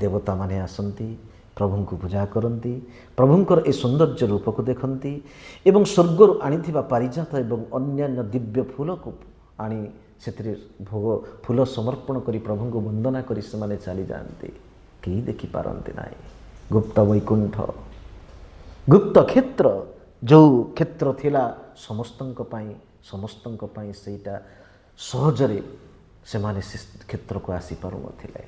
ଦେବତାମାନେ ଆସନ୍ତି, ପ୍ରଭୁଙ୍କୁ ପୂଜା କରନ୍ତି, ପ୍ରଭୁଙ୍କର ଏ ସୌନ୍ଦର୍ଯ୍ୟ ରୂପକୁ ଦେଖନ୍ତି ଏବଂ ସ୍ୱର୍ଗରୁ ଆଣିଥିବା ପାରିଜାତ ଏବଂ ଅନ୍ୟାନ୍ୟ ଦିବ୍ୟ ଫୁଲକୁ ଆଣି ସେଥିରେ ଭୋଗ ଫୁଲ ସମର୍ପଣ କରି ପ୍ରଭୁଙ୍କୁ ବନ୍ଦନା କରି ସେମାନେ ଚାଲିଯାଆନ୍ତି। କେହି ଦେଖିପାରନ୍ତି ନାହିଁ। ଗୁପ୍ତ ବୈକୁଣ୍ଠ, ଗୁପ୍ତ କ୍ଷେତ୍ର, ଯେଉଁ କ୍ଷେତ୍ର ଥିଲା ସମସ୍ତଙ୍କ ପାଇଁ, ସମସ୍ତଙ୍କ ପାଇଁ ସେଇଟା ସହଜରେ ସେମାନେ ସେ କ୍ଷେତ୍ରକୁ ଆସିପାରୁନଥିଲେ।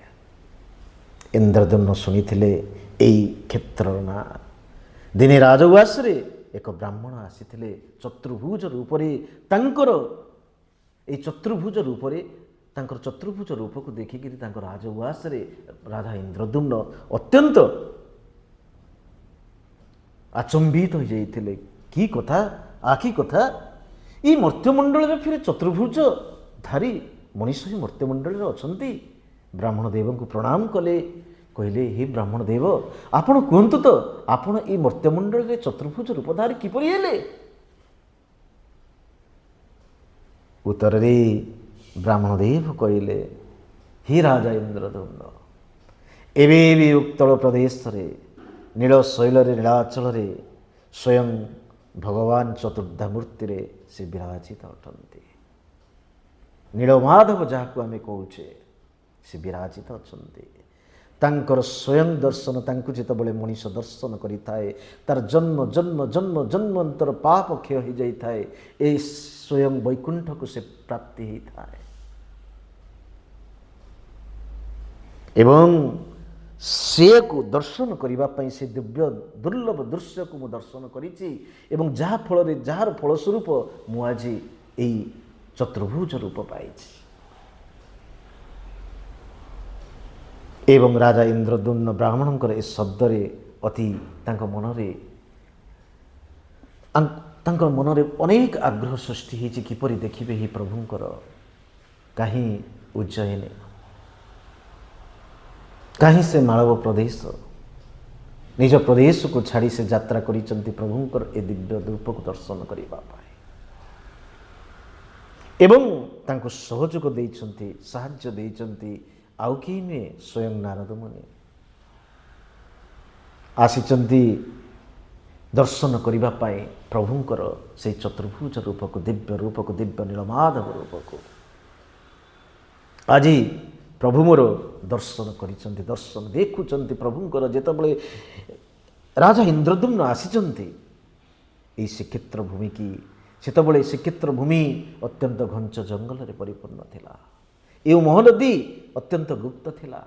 ଇନ୍ଦ୍ରଦ୍ୟୁମ୍ନ ଶୁଣିଥିଲେ ଏଇ କ୍ଷେତ୍ରର ନାଁ। ଦିନେ ରାଜଉଆସରେ ଏକ ବ୍ରାହ୍ମଣ ଆସିଥିଲେ ଚତୁର୍ଭୁଜ ରୂପରେ। ତାଙ୍କର ଏଇ ଚତୁର୍ଭୁଜ ରୂପରେ, ତାଙ୍କର ଚତୁର୍ଭୁଜ ରୂପକୁ ଦେଖିକିରି ତାଙ୍କ ରାଜଉଆସରେ ରାଜା ଇନ୍ଦ୍ରଦ୍ୟୁମ୍ନ ଅତ୍ୟନ୍ତ ଆଚମ୍ବିତ ହୋଇଯାଇଥିଲେ। କି କଥା, ଆଖି କଥା, ଏଇ ମର୍ତ୍ତ୍ୟମଣ୍ଡଳରେ ଫେରେ ଚତୁର୍ଭୁଜ ଧାରୀ ମଣିଷ ହିଁ ମର୍ତ୍ତ୍ୟମଣ୍ଡଳରେ ଅଛନ୍ତି। ବ୍ରାହ୍ମଣ ଦେବଙ୍କୁ ପ୍ରଣାମ କଲେ, କହିଲେ, ହେ ବ୍ରାହ୍ମଣ ଦେବ, ଆପଣ କୁହନ୍ତୁ ତ, ଆପଣ ଏଇ ମର୍ତ୍ତ୍ୟମଣ୍ଡଳରେ ଚତୁର୍ଭୁଜ ରୂପଧାରୀ କିପରି ହେଲେ? ଉତ୍ତରରେ ବ୍ରାହ୍ମଣ ଦେବ କହିଲେ, ହେ ରାଜା ଇନ୍ଦ୍ରଦ୍ୟୁମ୍ନ, ଏବେ ବି ଉତ୍କଳ ପ୍ରଦେଶରେ ନୀଳ ଶୈଳରେ ନୀଳାଚଳରେ ସ୍ୱୟଂ ଭଗବାନ ଚତୁର୍ଦ୍ଧା ମୂର୍ତ୍ତିରେ ସେ ବିରାଜିତ ଅଟନ୍ତି। ନୀଳମାଧବ ଯାହାକୁ ଆମେ କହୁଛେ, ସେ ବିରାଜିତ ଅଛନ୍ତି। ତାଙ୍କର ସ୍ୱୟଂ ଦର୍ଶନ, ତାଙ୍କୁ ଯେତେବେଳେ ମଣିଷ ଦର୍ଶନ କରିଥାଏ, ତାର ଜନ୍ମ ଜନ୍ମ ଜନ୍ମ ଜନ୍ମାନ୍ତର ପାପ କ୍ଷୟ ହୋଇଯାଇଥାଏ। ଏହି ସ୍ୱୟଂ ବୈକୁଣ୍ଠକୁ ସେ ପ୍ରାପ୍ତି ହେଇଥାଏ ଏବଂ ସେକୁ ଦର୍ଶନ କରିବା ପାଇଁ ସେ ଦିବ୍ୟ ଦୁର୍ଲଭ ଦୃଶ୍ୟକୁ ମୁଁ ଦର୍ଶନ କରିଛି ଏବଂ ଯାହା ଫଳରେ, ଯାହାର ଫଳସ୍ୱରୂପ ମୁଁ ଆଜି ଏଇ ଚତୁର୍ଭୁଜ ରୂପ ପାଇଛି। ଏବଂ ରାଜା ଇନ୍ଦ୍ରଦ୍ୟୁମ୍ନ ବ୍ରାହ୍ମଣଙ୍କର ଏ ଶବ୍ଦରେ ଅତି ତାଙ୍କ ମନରେ ଅନେକ ଆଗ୍ରହ ସୃଷ୍ଟି ହେଇଛି, କିପରି ଦେଖିବେ ଏହି ପ୍ରଭୁଙ୍କର। କାହିଁ ଉଜ୍ଜୟିନୀ, କାହିଁ ସେ ମାଳବ ପ୍ରଦେଶ, ନିଜ ପ୍ରଦେଶକୁ ଛାଡ଼ି ସେ ଯାତ୍ରା କରିଛନ୍ତି ପ୍ରଭୁଙ୍କର ଏ ଦିବ୍ୟ ରୂପକୁ ଦର୍ଶନ କରିବା ପାଇଁ ଏବଂ ତାଙ୍କୁ ସହଯୋଗ ଦେଇଛନ୍ତି, ସାହାଯ୍ୟ ଦେଇଛନ୍ତି ଆଉ କେହି ନୁହେଁ, ସ୍ୱୟଂ ନାରଦ ମୁନି ଆସିଛନ୍ତି ଦର୍ଶନ କରିବା ପାଇଁ ପ୍ରଭୁଙ୍କର ସେଇ ଚତୁର୍ଭୁଜ ରୂପକୁ, ଦିବ୍ୟ ରୂପକୁ, ଦିବ୍ୟ ନୀଳମାଧବ ରୂପକୁ। ଆଜି ପ୍ରଭୁ ମୋର ଦର୍ଶନ କରିଛନ୍ତି, ଦର୍ଶନ ଦେଖୁଛନ୍ତି ପ୍ରଭୁଙ୍କର। ଯେତେବେଳେ ରାଜା ଇନ୍ଦ୍ରଦ୍ୟୁମ୍ନ ଆସିଛନ୍ତି ଏଇ ଶ୍ରୀକ୍ଷେତ୍ର ଭୂମିକି, ସେତେବେଳେ ଶ୍ରୀକ୍ଷେତ୍ର ଭୂମି ଅତ୍ୟନ୍ତ ଘଞ୍ଚ ଜଙ୍ଗଲରେ ପରିପୂର୍ଣ୍ଣ ଥିଲା। ଏ ମହାନଦୀ ଅତ୍ୟନ୍ତ ଗୁପ୍ତ ଥିଲା।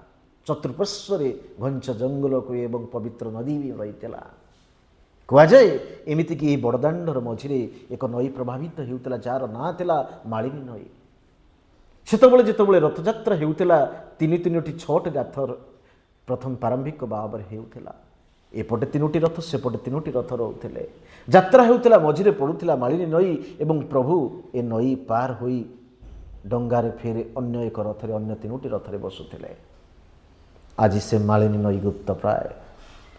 ଚତୁଃପାର୍ଶ୍ୱରେ ଘଞ୍ଚ ଜଙ୍ଗଲକୁ ଏବଂ ପବିତ୍ର ନଦୀ ବି ରହିଥିଲା। କୁହାଯାଏ ଏମିତିକି ଏହି ବଡ଼ଦାଣ୍ଡର ମଝିରେ ଏକ ନଈ ପ୍ରଭାବିତ ହେଉଥିଲା, ଯାହାର ନାଁ ଥିଲା ମାଳିନୀ ନଈ। ସେତେବେଳେ ଯେତେବେଳେ ରଥଯାତ୍ରା ହେଉଥିଲା, ତିନି ତିନୋଟି ଛଅଟି ରଥ ପ୍ରଥମ ପ୍ରାରମ୍ଭିକ ଭାବରେ ହେଉଥିଲା। ଏପଟେ ତିନୋଟି ରଥ, ସେପଟେ ତିନୋଟି ରଥ ରହୁଥିଲେ। ଯାତ୍ରା ହେଉଥିଲା, ମଝିରେ ପଡ଼ୁଥିଲା ମାଳିନୀ ନଈ ଏବଂ ପ୍ରଭୁ ଏ ନଈ ପାର ହୋଇ ଡଙ୍ଗାରେ ଫେରେ ଅନ୍ୟ ଏକ ରଥରେ, ଅନ୍ୟ ତିନୋଟି ରଥରେ ବସୁଥିଲେ। ଆଜି ସେ ମାଳିନୀ ନଈ ଗୁପ୍ତ ପ୍ରାୟ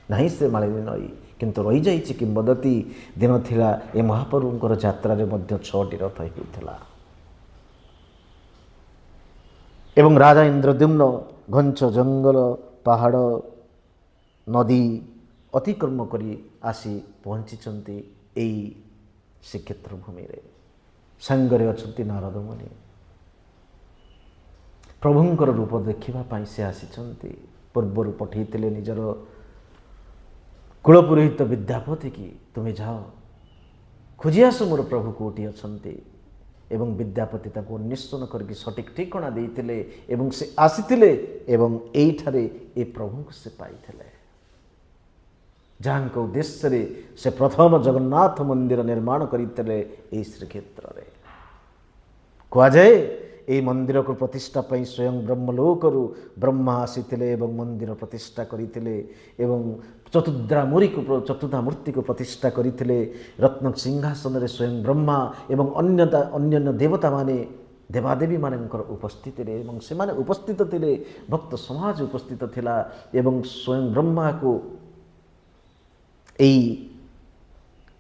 ନାହିଁ, ସେ ମାଳିନୀ ନଈ କିନ୍ତୁ ରହିଯାଇଛି କିମ୍ବଦନ୍ତୀ। ଦିନ ଥିଲା ଏ ମହାପ୍ରଭୁଙ୍କର ଯାତ୍ରାରେ ମଧ୍ୟ ଛଅଟି ରଥ ହେଉଥିଲା ଏବଂ ରାଜା ଇନ୍ଦ୍ରଦ୍ୟୁମ୍ନ ଘଞ୍ଚ ଜଙ୍ଗଲ, ପାହାଡ଼, ନଦୀ ଅତିକ୍ରମ କରି ଆସି ପହଞ୍ଚିଛନ୍ତି ଏଇ ଶ୍ରୀକ୍ଷେତ୍ର ଭୂମିରେ। ସାଙ୍ଗରେ ଅଛନ୍ତି ନାରଦ ମୁନି। ପ୍ରଭୁଙ୍କର ରୂପ ଦେଖିବା ପାଇଁ ସେ ଆସିଛନ୍ତି। ପୂର୍ବରୁ ପଠେଇଥିଲେ ନିଜର କୁଳପୁରୋହିତ ବିଦ୍ୟାପତି କି, ତୁମେ ଯାଅ ଖୋଜି ଆସ ମୋର ପ୍ରଭୁ କେଉଁଠି ଅଛନ୍ତି। ଏବଂ ବିଦ୍ୟାପତି ତାକୁ ଅନ୍ୱେଷଣ କରିକି ସଠିକ୍ ଠିକଣା ଦେଇଥିଲେ ଏବଂ ସେ ଆସିଥିଲେ ଏବଂ ଏଇଠାରେ ଏ ପ୍ରଭୁଙ୍କୁ ସେ ପାଇଥିଲେ, ଯାହାଙ୍କ ଉଦ୍ଦେଶ୍ୟରେ ସେ ପ୍ରଥମ ଜଗନ୍ନାଥ ମନ୍ଦିର ନିର୍ମାଣ କରିଥିଲେ ଏହି ଶ୍ରୀକ୍ଷେତ୍ରରେ। କୁହାଯାଏ ଏହି ମନ୍ଦିରକୁ ପ୍ରତିଷ୍ଠା ପାଇଁ ସ୍ୱୟଂ ବ୍ରହ୍ମଲୋକରୁ ବ୍ରହ୍ମା ଆସିଥିଲେ ଏବଂ ମନ୍ଦିର ପ୍ରତିଷ୍ଠା କରିଥିଲେ ଏବଂ ଚତୁର୍ଦ୍ଧାମୂର୍ତ୍ତିକୁ ପ୍ରତିଷ୍ଠା କରିଥିଲେ। ରତ୍ନ ସିଂହାସନରେ ସ୍ୱୟଂ ବ୍ରହ୍ମା ଏବଂ ଅନ୍ୟାନ୍ୟ ଦେବତାମାନେ, ଦେବାଦେବୀମାନଙ୍କର ଉପସ୍ଥିତିରେ, ଏବଂ ସେମାନେ ଉପସ୍ଥିତ ଥିଲେ, ଭକ୍ତ ସମାଜ ଉପସ୍ଥିତ ଥିଲା ଏବଂ ସ୍ୱୟଂ ବ୍ରହ୍ମାକୁ ଏଇ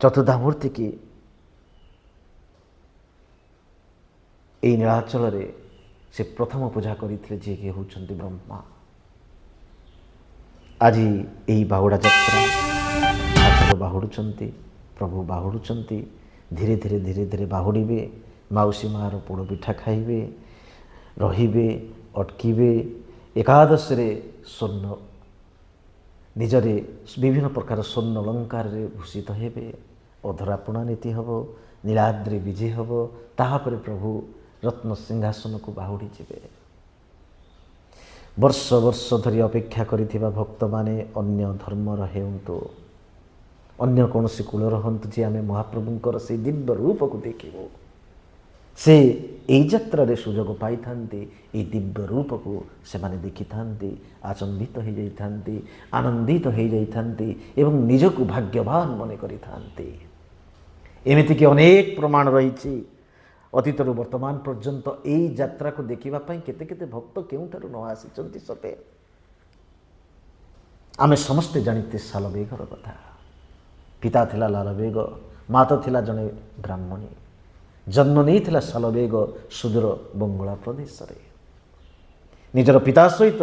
ଚତୁର୍ଦ୍ଧାମୂର୍ତ୍ତିକି ଏଇ ନୀଳାଚଳରେ ସେ ପ୍ରଥମ ପୂଜା କରିଥିଲେ, ଯିଏକି ହେଉଛନ୍ତି ବ୍ରହ୍ମା। ଆଜି ଏହି ବାହୁଡ଼ା ଯାତ୍ରା, ଠାକୁର ବାହୁଡ଼ୁଛନ୍ତି, ପ୍ରଭୁ ବାହୁଡ଼ୁଛନ୍ତି, ଧୀରେ ଧୀରେ ଧୀରେ ଧୀରେ ବାହୁଡ଼ିବେ, ମାଉସୀ ମାଆର ପୋଡ଼ ପିଠା ଖାଇବେ, ରହିବେ, ଅଟକିବେ। ଏକାଦଶୀରେ ସ୍ୱର୍ଣ୍ଣ ନିଜରେ ବିଭିନ୍ନ ପ୍ରକାର ସ୍ୱର୍ଣ୍ଣ ଅଳଙ୍କାରରେ ଭୂଷିତ ହେବେ, ଅଧରାପଣା ନୀତି ହେବ, ନୀଳାଦ୍ରି ବିଜେ ହେବ, ତାହାପରେ ପ୍ରଭୁ ରତ୍ନ ସିଂହାସନକୁ ବାହୁଡ଼ି ଯିବେ। ବର୍ଷ ବର୍ଷ ଧରି ଅପେକ୍ଷା କରିଥିବା ଭକ୍ତମାନେ ଅନ୍ୟ ଧର୍ମର ହେଉନ୍ତୁ, ଅନ୍ୟ କୌଣସି କୂଳର ହୁଅନ୍ତୁ, ଯେ ଆମେ ମହାପ୍ରଭୁଙ୍କର ସେଇ ଦିବ୍ୟ ରୂପକୁ ଦେଖିବୁ, ସେ ଏଇ ଯାତ୍ରାରେ ସୁଯୋଗ ପାଇଥାନ୍ତି। ଏଇ ଦିବ୍ୟ ରୂପକୁ ସେମାନେ ଦେଖିଥାନ୍ତି, ଆଚମ୍ବିତ ହୋଇଯାଇଥାନ୍ତି, ଆନନ୍ଦିତ ହୋଇଯାଇଥାନ୍ତି ଏବଂ ନିଜକୁ ଭାଗ୍ୟବାନ ମନେ କରିଥାନ୍ତି। ଏମିତିକି ଅନେକ ପ୍ରମାଣ ରହିଛି ଅତୀତରୁ ବର୍ତ୍ତମାନ ପର୍ଯ୍ୟନ୍ତ ଏଇ ଯାତ୍ରାକୁ ଦେଖିବା ପାଇଁ କେତେ କେତେ ଭକ୍ତ କେଉଁଠାରୁ ନ ଆସିଛନ୍ତି ସତେ। ଆମେ ସମସ୍ତେ ଜାଣିତେ ସାଲବେଗର କଥା। ପିତା ଥିଲା ଲାଲବେଗ, ମାତା ଥିଲା ଜଣେ ବ୍ରାହ୍ମଣୀ। ଜନ୍ମ ନେଇଥିଲା ସାଲବେଗ ସୁଦୂର ବଙ୍ଗଳା ପ୍ରଦେଶରେ। ନିଜର ପିତା ସହିତ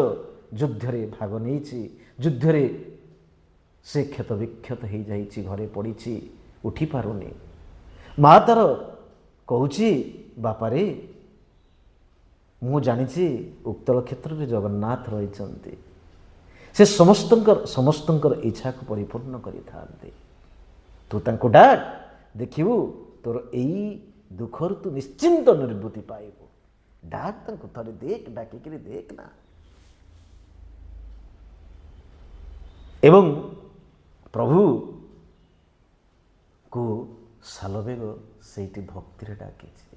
ଯୁଦ୍ଧରେ ଭାଗ ନେଇଛି, ଯୁଦ୍ଧରେ ସେ କ୍ଷତ ବିକ୍ଷତ ହେଇଯାଇଛି, ଘରେ ପଡ଼ିଛି, ଉଠିପାରୁନି। ମା ତାର କହୁଛି, ବାପାରେ ମୁଁ ଜାଣିଛି ଉକ୍ତଳ କ୍ଷେତ୍ରରେ ଜଗନ୍ନାଥ ରହିଛନ୍ତି, ସେ ସମସ୍ତଙ୍କର ଇଚ୍ଛାକୁ ପରିପୂର୍ଣ୍ଣ କରିଥାନ୍ତି। ତୁ ତାଙ୍କୁ ଡାକ, ଦେଖିବୁ ତୋର ଏଇ ଦୁଃଖରୁ ତୁ ନିଶ୍ଚିନ୍ତ ନିବୃତ୍ତି ପାଇବୁ। ଡାକ ତାଙ୍କୁ ଥରେ, ଦେଖ, ଡାକିକିରି ଦେଖ ନା। ଏବଂ ପ୍ରଭୁକୁ ସାଲବେଗ ସେଇଠି ଭକ୍ତିରେ ଡାକିଛି।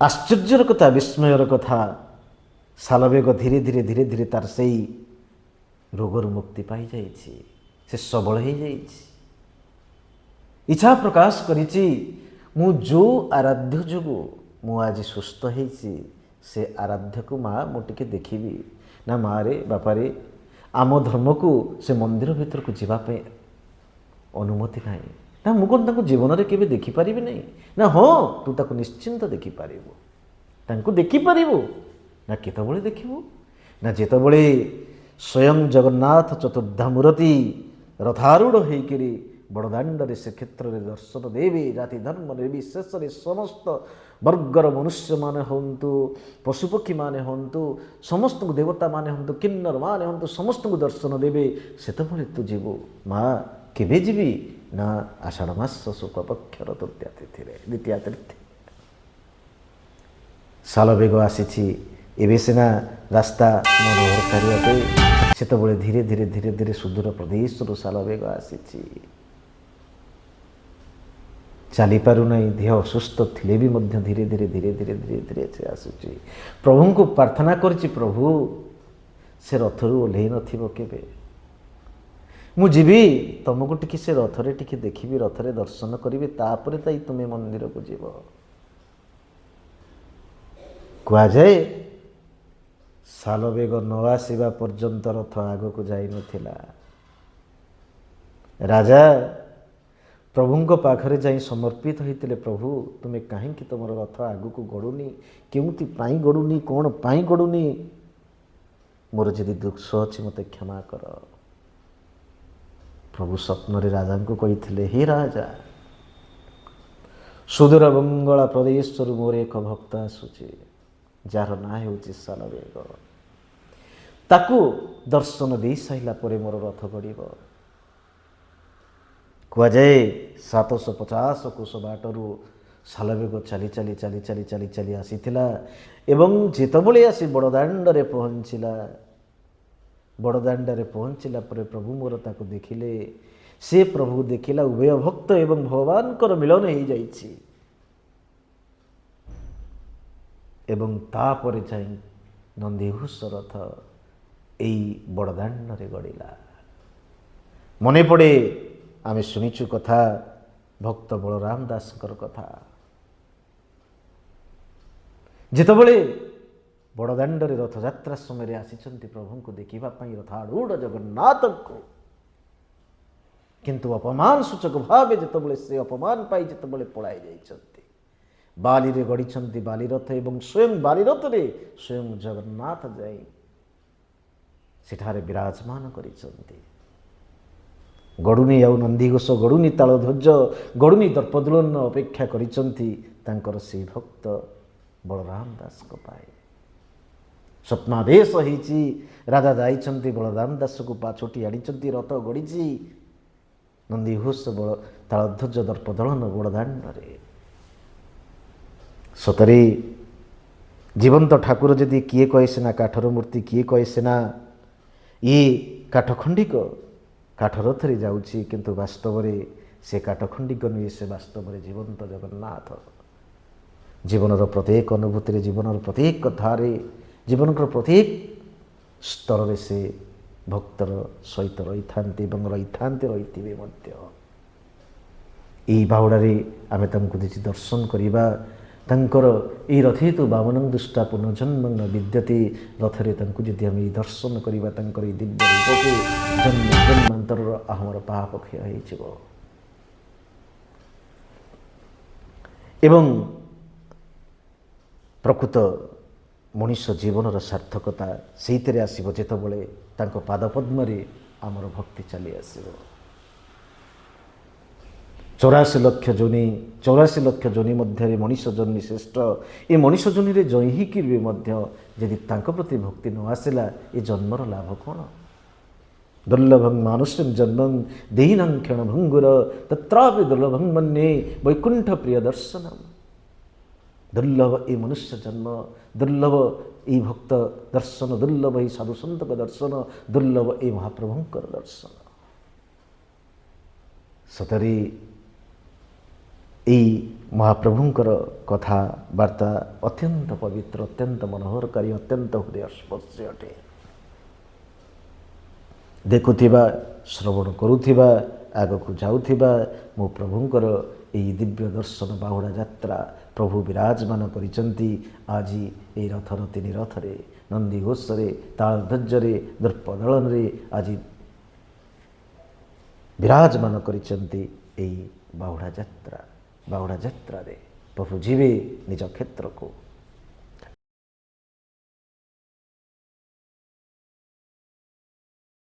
ଆଶ୍ଚର୍ଯ୍ୟର କଥା, ବିସ୍ମୟର କଥା, ସାଲବେଗ ଧୀରେ ଧୀରେ ଧୀରେ ଧୀରେ ତାର ସେଇ ରୋଗରୁ ମୁକ୍ତି ପାଇଯାଇଛି, ସେ ସବଳ ହେଇଯାଇଛି। ଇଚ୍ଛା ପ୍ରକାଶ କରିଛି, ମୁଁ ଯେଉଁ ଆରାଧ୍ୟ ଯୋଗୁଁ ମୁଁ ଆଜି ସୁସ୍ଥ ହେଇଛି, ସେ ଆରାଧ୍ୟକୁ ମା ମୁଁ ଟିକେ ଦେଖିବି ନା। ମାରେ, ବାପାରେ, ଆମ ଧର୍ମକୁ ସେ ମନ୍ଦିର ଭିତରକୁ ଯିବା ପାଇଁ ଅନୁମତି ନାହିଁ। ନା ମୁଁ କ'ଣ ତାଙ୍କୁ ଜୀବନରେ କେବେ ଦେଖିପାରିବି ନାହିଁ? ନା ହଁ, ତୁ ତାକୁ ନିଶ୍ଚିନ୍ତ ଦେଖିପାରିବୁ, ତାଙ୍କୁ ଦେଖିପାରିବୁ। ନା କେତେବେଳେ ଦେଖିବୁ? ନା ଯେତେବେଳେ ସ୍ୱୟଂ ଜଗନ୍ନାଥ ଚତୁର୍ଦ୍ଧାମୂର୍ତ୍ତି ରଥାରୂଢ଼ ହେଇକିରି ବଡ଼ଦାଣ୍ଡରେ ଶ୍ରୀକ୍ଷେତ୍ରରେ ଦର୍ଶନ ଦେବେ, ଜାତି ଧର୍ମ ନିର୍ବିଶେଷରେ ସମସ୍ତ ବର୍ଗର ମନୁଷ୍ୟମାନେ ହୁଅନ୍ତୁ, ପଶୁପକ୍ଷୀମାନେ ହୁଅନ୍ତୁ, ସମସ୍ତଙ୍କୁ ଦେବତାମାନେ ହୁଅନ୍ତୁ, କିନ୍ନରମାନେ ହୁଅନ୍ତୁ, ସମସ୍ତଙ୍କୁ ଦର୍ଶନ ଦେବେ, ସେତେବେଳେ ତୁ ଯିବୁ। ମା କେବେ ଯିବି? ନା ଆଷାଢ଼ ମାସ ଶୁକ୍ଳପକ୍ଷର ତୃତୀୟା ତିଥିରେ, ଦ୍ୱିତୀୟା ତିଥି। ସାଲବେଗ ଆସିଛି, ଏବେ ସିନା ରାସ୍ତା ମନୋହରକାରୀ ଅଟେ। ସେତେବେଳେ ଧୀରେ ଧୀରେ ଧୀରେ ଧୀରେ ସୁଦୂର ପ୍ରଦେଶରୁ ଶାଲବେଗ ଆସିଛି। ଚାଲିପାରୁନାହିଁ, ଦେହ ଅସୁସ୍ଥ ଥିଲେ ବି ମଧ୍ୟ ଧୀରେ ଧୀରେ ଧୀରେ ଧୀରେ ଧୀରେ ଧୀରେ ସେ ଆସୁଛି। ପ୍ରଭୁଙ୍କୁ ପ୍ରାର୍ଥନା କରିଛି, ପ୍ରଭୁ ସେ ରଥରୁ ଓହ୍ଲେଇ ନଥିବ କେବେ, ମୁଁ ଯିବି ତୁମକୁ ଟିକେ ସେ ରଥରେ ଟିକେ ଦେଖିବି, ରଥରେ ଦର୍ଶନ କରିବି, ତାପରେ ଯାଇ ତୁମେ ମନ୍ଦିରକୁ ଯିବ। କୁହାଯାଏ ଶାଲବେଗ ନ ଆସିବା ପର୍ଯ୍ୟନ୍ତ ରଥ ଆଗକୁ ଯାଇନଥିଲା। ରାଜା ପ୍ରଭୁଙ୍କ ପାଖରେ ଯାଇ ସମର୍ପିତ ହୋଇଥିଲେ, ପ୍ରଭୁ ତୁମେ କାହିଁକି ତୁମର ରଥ ଆଗକୁ ଗଡ଼ୁନି, କେଉଁଥି ପାଇଁ ଗଡ଼ୁନି, କ'ଣ ପାଇଁ ଗଡ଼ୁନି, ମୋର ଯଦି ଦୋଷ ଅଛି ମୋତେ କ୍ଷମା କର। ପ୍ରଭୁ ସ୍ୱପ୍ନରେ ରାଜାଙ୍କୁ କହିଥିଲେ, ହେ ରାଜା, ସୁଦୂର ବଙ୍ଗଳା ପ୍ରଦେଶରୁ ମୋର ଏକ ଭକ୍ତ ଆସୁଛି, ଯାହାର ନାଁ ହେଉଛି ଶାଲବେଗ। ତାକୁ ଦର୍ଶନ ଦେଇ ସାରିଲା ପରେ ମୋର ରଥ ଗଡ଼ିବ। କୁହାଯାଏ 750 କୋଶ ବାଟରୁ ଶାଲବେଗ ଚାଲି ଚାଲି ଚାଲି ଚାଲି ଚାଲି ଚାଲି ଆସିଥିଲା ଏବଂ ଯେତେବେଳେ ଆସି ବଡ଼ଦାଣ୍ଡରେ ପହଞ୍ଚିଲା, ବଡ଼ଦାଣ୍ଡରେ ପହଞ୍ଚିଲା ପରେ ପ୍ରଭୁ ମୋର ତାକୁ ଦେଖିଲେ। ସେ ପ୍ରଭୁ ଦେଖିଲା ଉଭୟ ଭକ୍ତ ଏବଂ ଭଗବାନଙ୍କର ମିଳନ ହେଇଯାଇଛି ଏବଂ ତାପରେ ଯାଇ ନନ୍ଦିଘୋଷ ରଥ ଏଇ ବଡ଼ଦାଣ୍ଡରେ ଗଡ଼ିଲା। ମନେ ପଡ଼େ ଆମେ ଶୁଣିଛୁ କଥା ଭକ୍ତ ବଳରାମ ଦାସଙ୍କର କଥା। ଯେତେବେଳେ ବଡ଼ଦାଣ୍ଡରେ ରଥଯାତ୍ରା ସମୟରେ ଆସିଛନ୍ତି ପ୍ରଭୁଙ୍କୁ ଦେଖିବା ପାଇଁ ରଥାରୂଢ଼ ଜଗନ୍ନାଥଙ୍କୁ, କିନ୍ତୁ ଅପମାନ ସୂଚକ ଭାବେ ଯେତେବେଳେ ସେ ଅପମାନ ପାଇ ଯେତେବେଳେ ପଳାଇ ଯାଇଛନ୍ତି, ବାଲିରେ ଗଡ଼ିଛନ୍ତି ବାଲିରଥ ଏବଂ ସ୍ୱୟଂ ବାଲିରଥରେ ସ୍ୱୟଂ ଜଗନ୍ନାଥ ଯାଇ ସେଠାରେ ବିରାଜମାନ କରିଛନ୍ତି। ଗଡ଼ୁନି ଆଉ ନନ୍ଦିଘୋଷ, ଗଡ଼ୁନି ତାଳଧ୍ୱଜ, ଗଡ଼ୁନି ଦର୍ପଦଳନ, ଅପେକ୍ଷା କରିଛନ୍ତି ତାଙ୍କର ସେଇ ଭକ୍ତ ବଳରାମ ଦାସଙ୍କ ପାଇଁ। ସ୍ୱପ୍ନାଦେଶ ହେଇଛି, ରାଜା ଯାଇଛନ୍ତି ବଳରାମ ଦାସକୁ ପାଛୋଟି ଆଣିଛନ୍ତି, ରଥ ଗଡ଼ିଛି ନନ୍ଦିଘୋଷ ବଳ ତାଳଧ୍ୱଜ ଦର୍ପଦଳନ ବଡ଼ଦାଣ୍ଡରେ। ସତରେ ଜୀବନ୍ତ ଠାକୁର ଯଦି କିଏ କହେ ସିନା କାଠର ମୂର୍ତ୍ତି, କିଏ କହେ ସିନା ଇଏ କାଠଖଣ୍ଡିକ କାଠରଥରେ ଯାଉଛି, କିନ୍ତୁ ବାସ୍ତବରେ ସେ କାଠଖଣ୍ଡିକ ନୁହେଁ, ସେ ବାସ୍ତବରେ ଜୀବନ୍ତ ଜଗନ୍ନାଥ। ଜୀବନର ପ୍ରତ୍ୟେକ ଅନୁଭୂତିରେ, ଜୀବନର ପ୍ରତ୍ୟେକ କଥାରେ, ଜୀବନର ପ୍ରତ୍ୟେକ ସ୍ତରରେ ସେ ଭକ୍ତର ସହିତ ରହିଥାନ୍ତି ଏବଂ ରହିଥାନ୍ତି, ରହିଥିବେ ମଧ୍ୟ। ଏଇ ବାହୁଡ଼ାରେ ଆମେ ତାଙ୍କୁ କିଛି ଦର୍ଶନ କରିବା, ତାଙ୍କର ଏଇ ରଥେ ତୁ ବାମନଂ ଦୃଷ୍ଟା ପୁନର୍ଜନ୍ମ ନ ବିଦ୍ୟତେ, ରଥରେ ତାଙ୍କୁ ଯଦି ଆମେ ଏଇ ଦର୍ଶନ କରିବା, ତାଙ୍କର ଏଇ ଦିବ୍ୟ ରୂପକୁ, ଜନ୍ମ ଜନ୍ମାନ୍ତରର ଆମର ପାପ କ୍ଷୟ ହେଇଯିବ। ଏବଂ ପ୍ରକୃତ ମଣିଷ ଜୀବନର ସାର୍ଥକତା ସେଇଥିରେ ଆସିବ ଯେତେବେଳେ ତାଙ୍କ ପାଦପଦ୍ମରେ ଆମର ଭକ୍ତି ଚାଲି ଆସିବ। 84 ଲକ୍ଷ ଯୋନି, 84 ଲକ୍ଷ ଯୋନି ମଧ୍ୟରେ ମଣିଷ ଜନ୍ମି ଶ୍ରେଷ୍ଠ। ଏ ମଣିଷ ଯୋନିରେ ଜହିଁକି ବି ମଧ୍ୟ ଯଦି ତାଙ୍କ ପ୍ରତି ଭକ୍ତି ନ ଆସିଲା, ଏ ଜନ୍ମର ଲାଭ କ'ଣ? ଦୁର୍ଲଭଂ ମାନୁଷ୍ୟଂ ଜନ୍ମଂ ଦେହିନଂ କ୍ଷଣଭଙ୍ଗୁର ତତ୍ରାପି ଦୁର୍ଲଭଂ ମନ୍ୟେ ବୈକୁଣ୍ଠ ପ୍ରିୟ ଦର୍ଶନମ୍। ଦୁର୍ଲଭ ଏ ମନୁଷ୍ୟ ଜନ୍ମ, ଦୁର୍ଲଭ ଏଇ ଭକ୍ତ ଦର୍ଶନ, ଦୁର୍ଲଭ ଏଇ ସାଧୁସନ୍ଥଙ୍କ ଦର୍ଶନ, ଦୁର୍ଲଭ ଏଇ ମହାପ୍ରଭୁଙ୍କର ଦର୍ଶନ। ସତରେ ଏଇ ମହାପ୍ରଭୁଙ୍କର କଥାବାର୍ତ୍ତା ଅତ୍ୟନ୍ତ ପବିତ୍ର, ଅତ୍ୟନ୍ତ ମନୋହରକାରୀ, ଅତ୍ୟନ୍ତ ହୃଦୟସ୍ପର୍ଶୀ ଅଟେ। ଦେଖୁଥିବା, ଶ୍ରବଣ କରୁଥିବା, ଆଗକୁ ଯାଉଥିବା ମୋ ପ୍ରଭୁଙ୍କର ଏଇ ଦିବ୍ୟ ଦର୍ଶନ ବାହୁଡ଼ା ଯାତ୍ରା ପ୍ରଭୁ ବିରାଜମାନ କରିଛନ୍ତି ଆଜି ଏଇ ରଥର ତିନି ରଥରେ, ନନ୍ଦିଘୋଷରେ, ତାଳଧ୍ୱଜରେ, ଦର୍ପଦଳନରେ ଆଜି ବିରାଜମାନ କରିଛନ୍ତି ଏଇ ବାହୁଡ଼ା ଯାତ୍ରା। ବାହୁଡ଼ା ଯାତ୍ରାରେ ପ୍ରଭୁ ଯିବେ ନିଜ କ୍ଷେତ୍ରକୁ।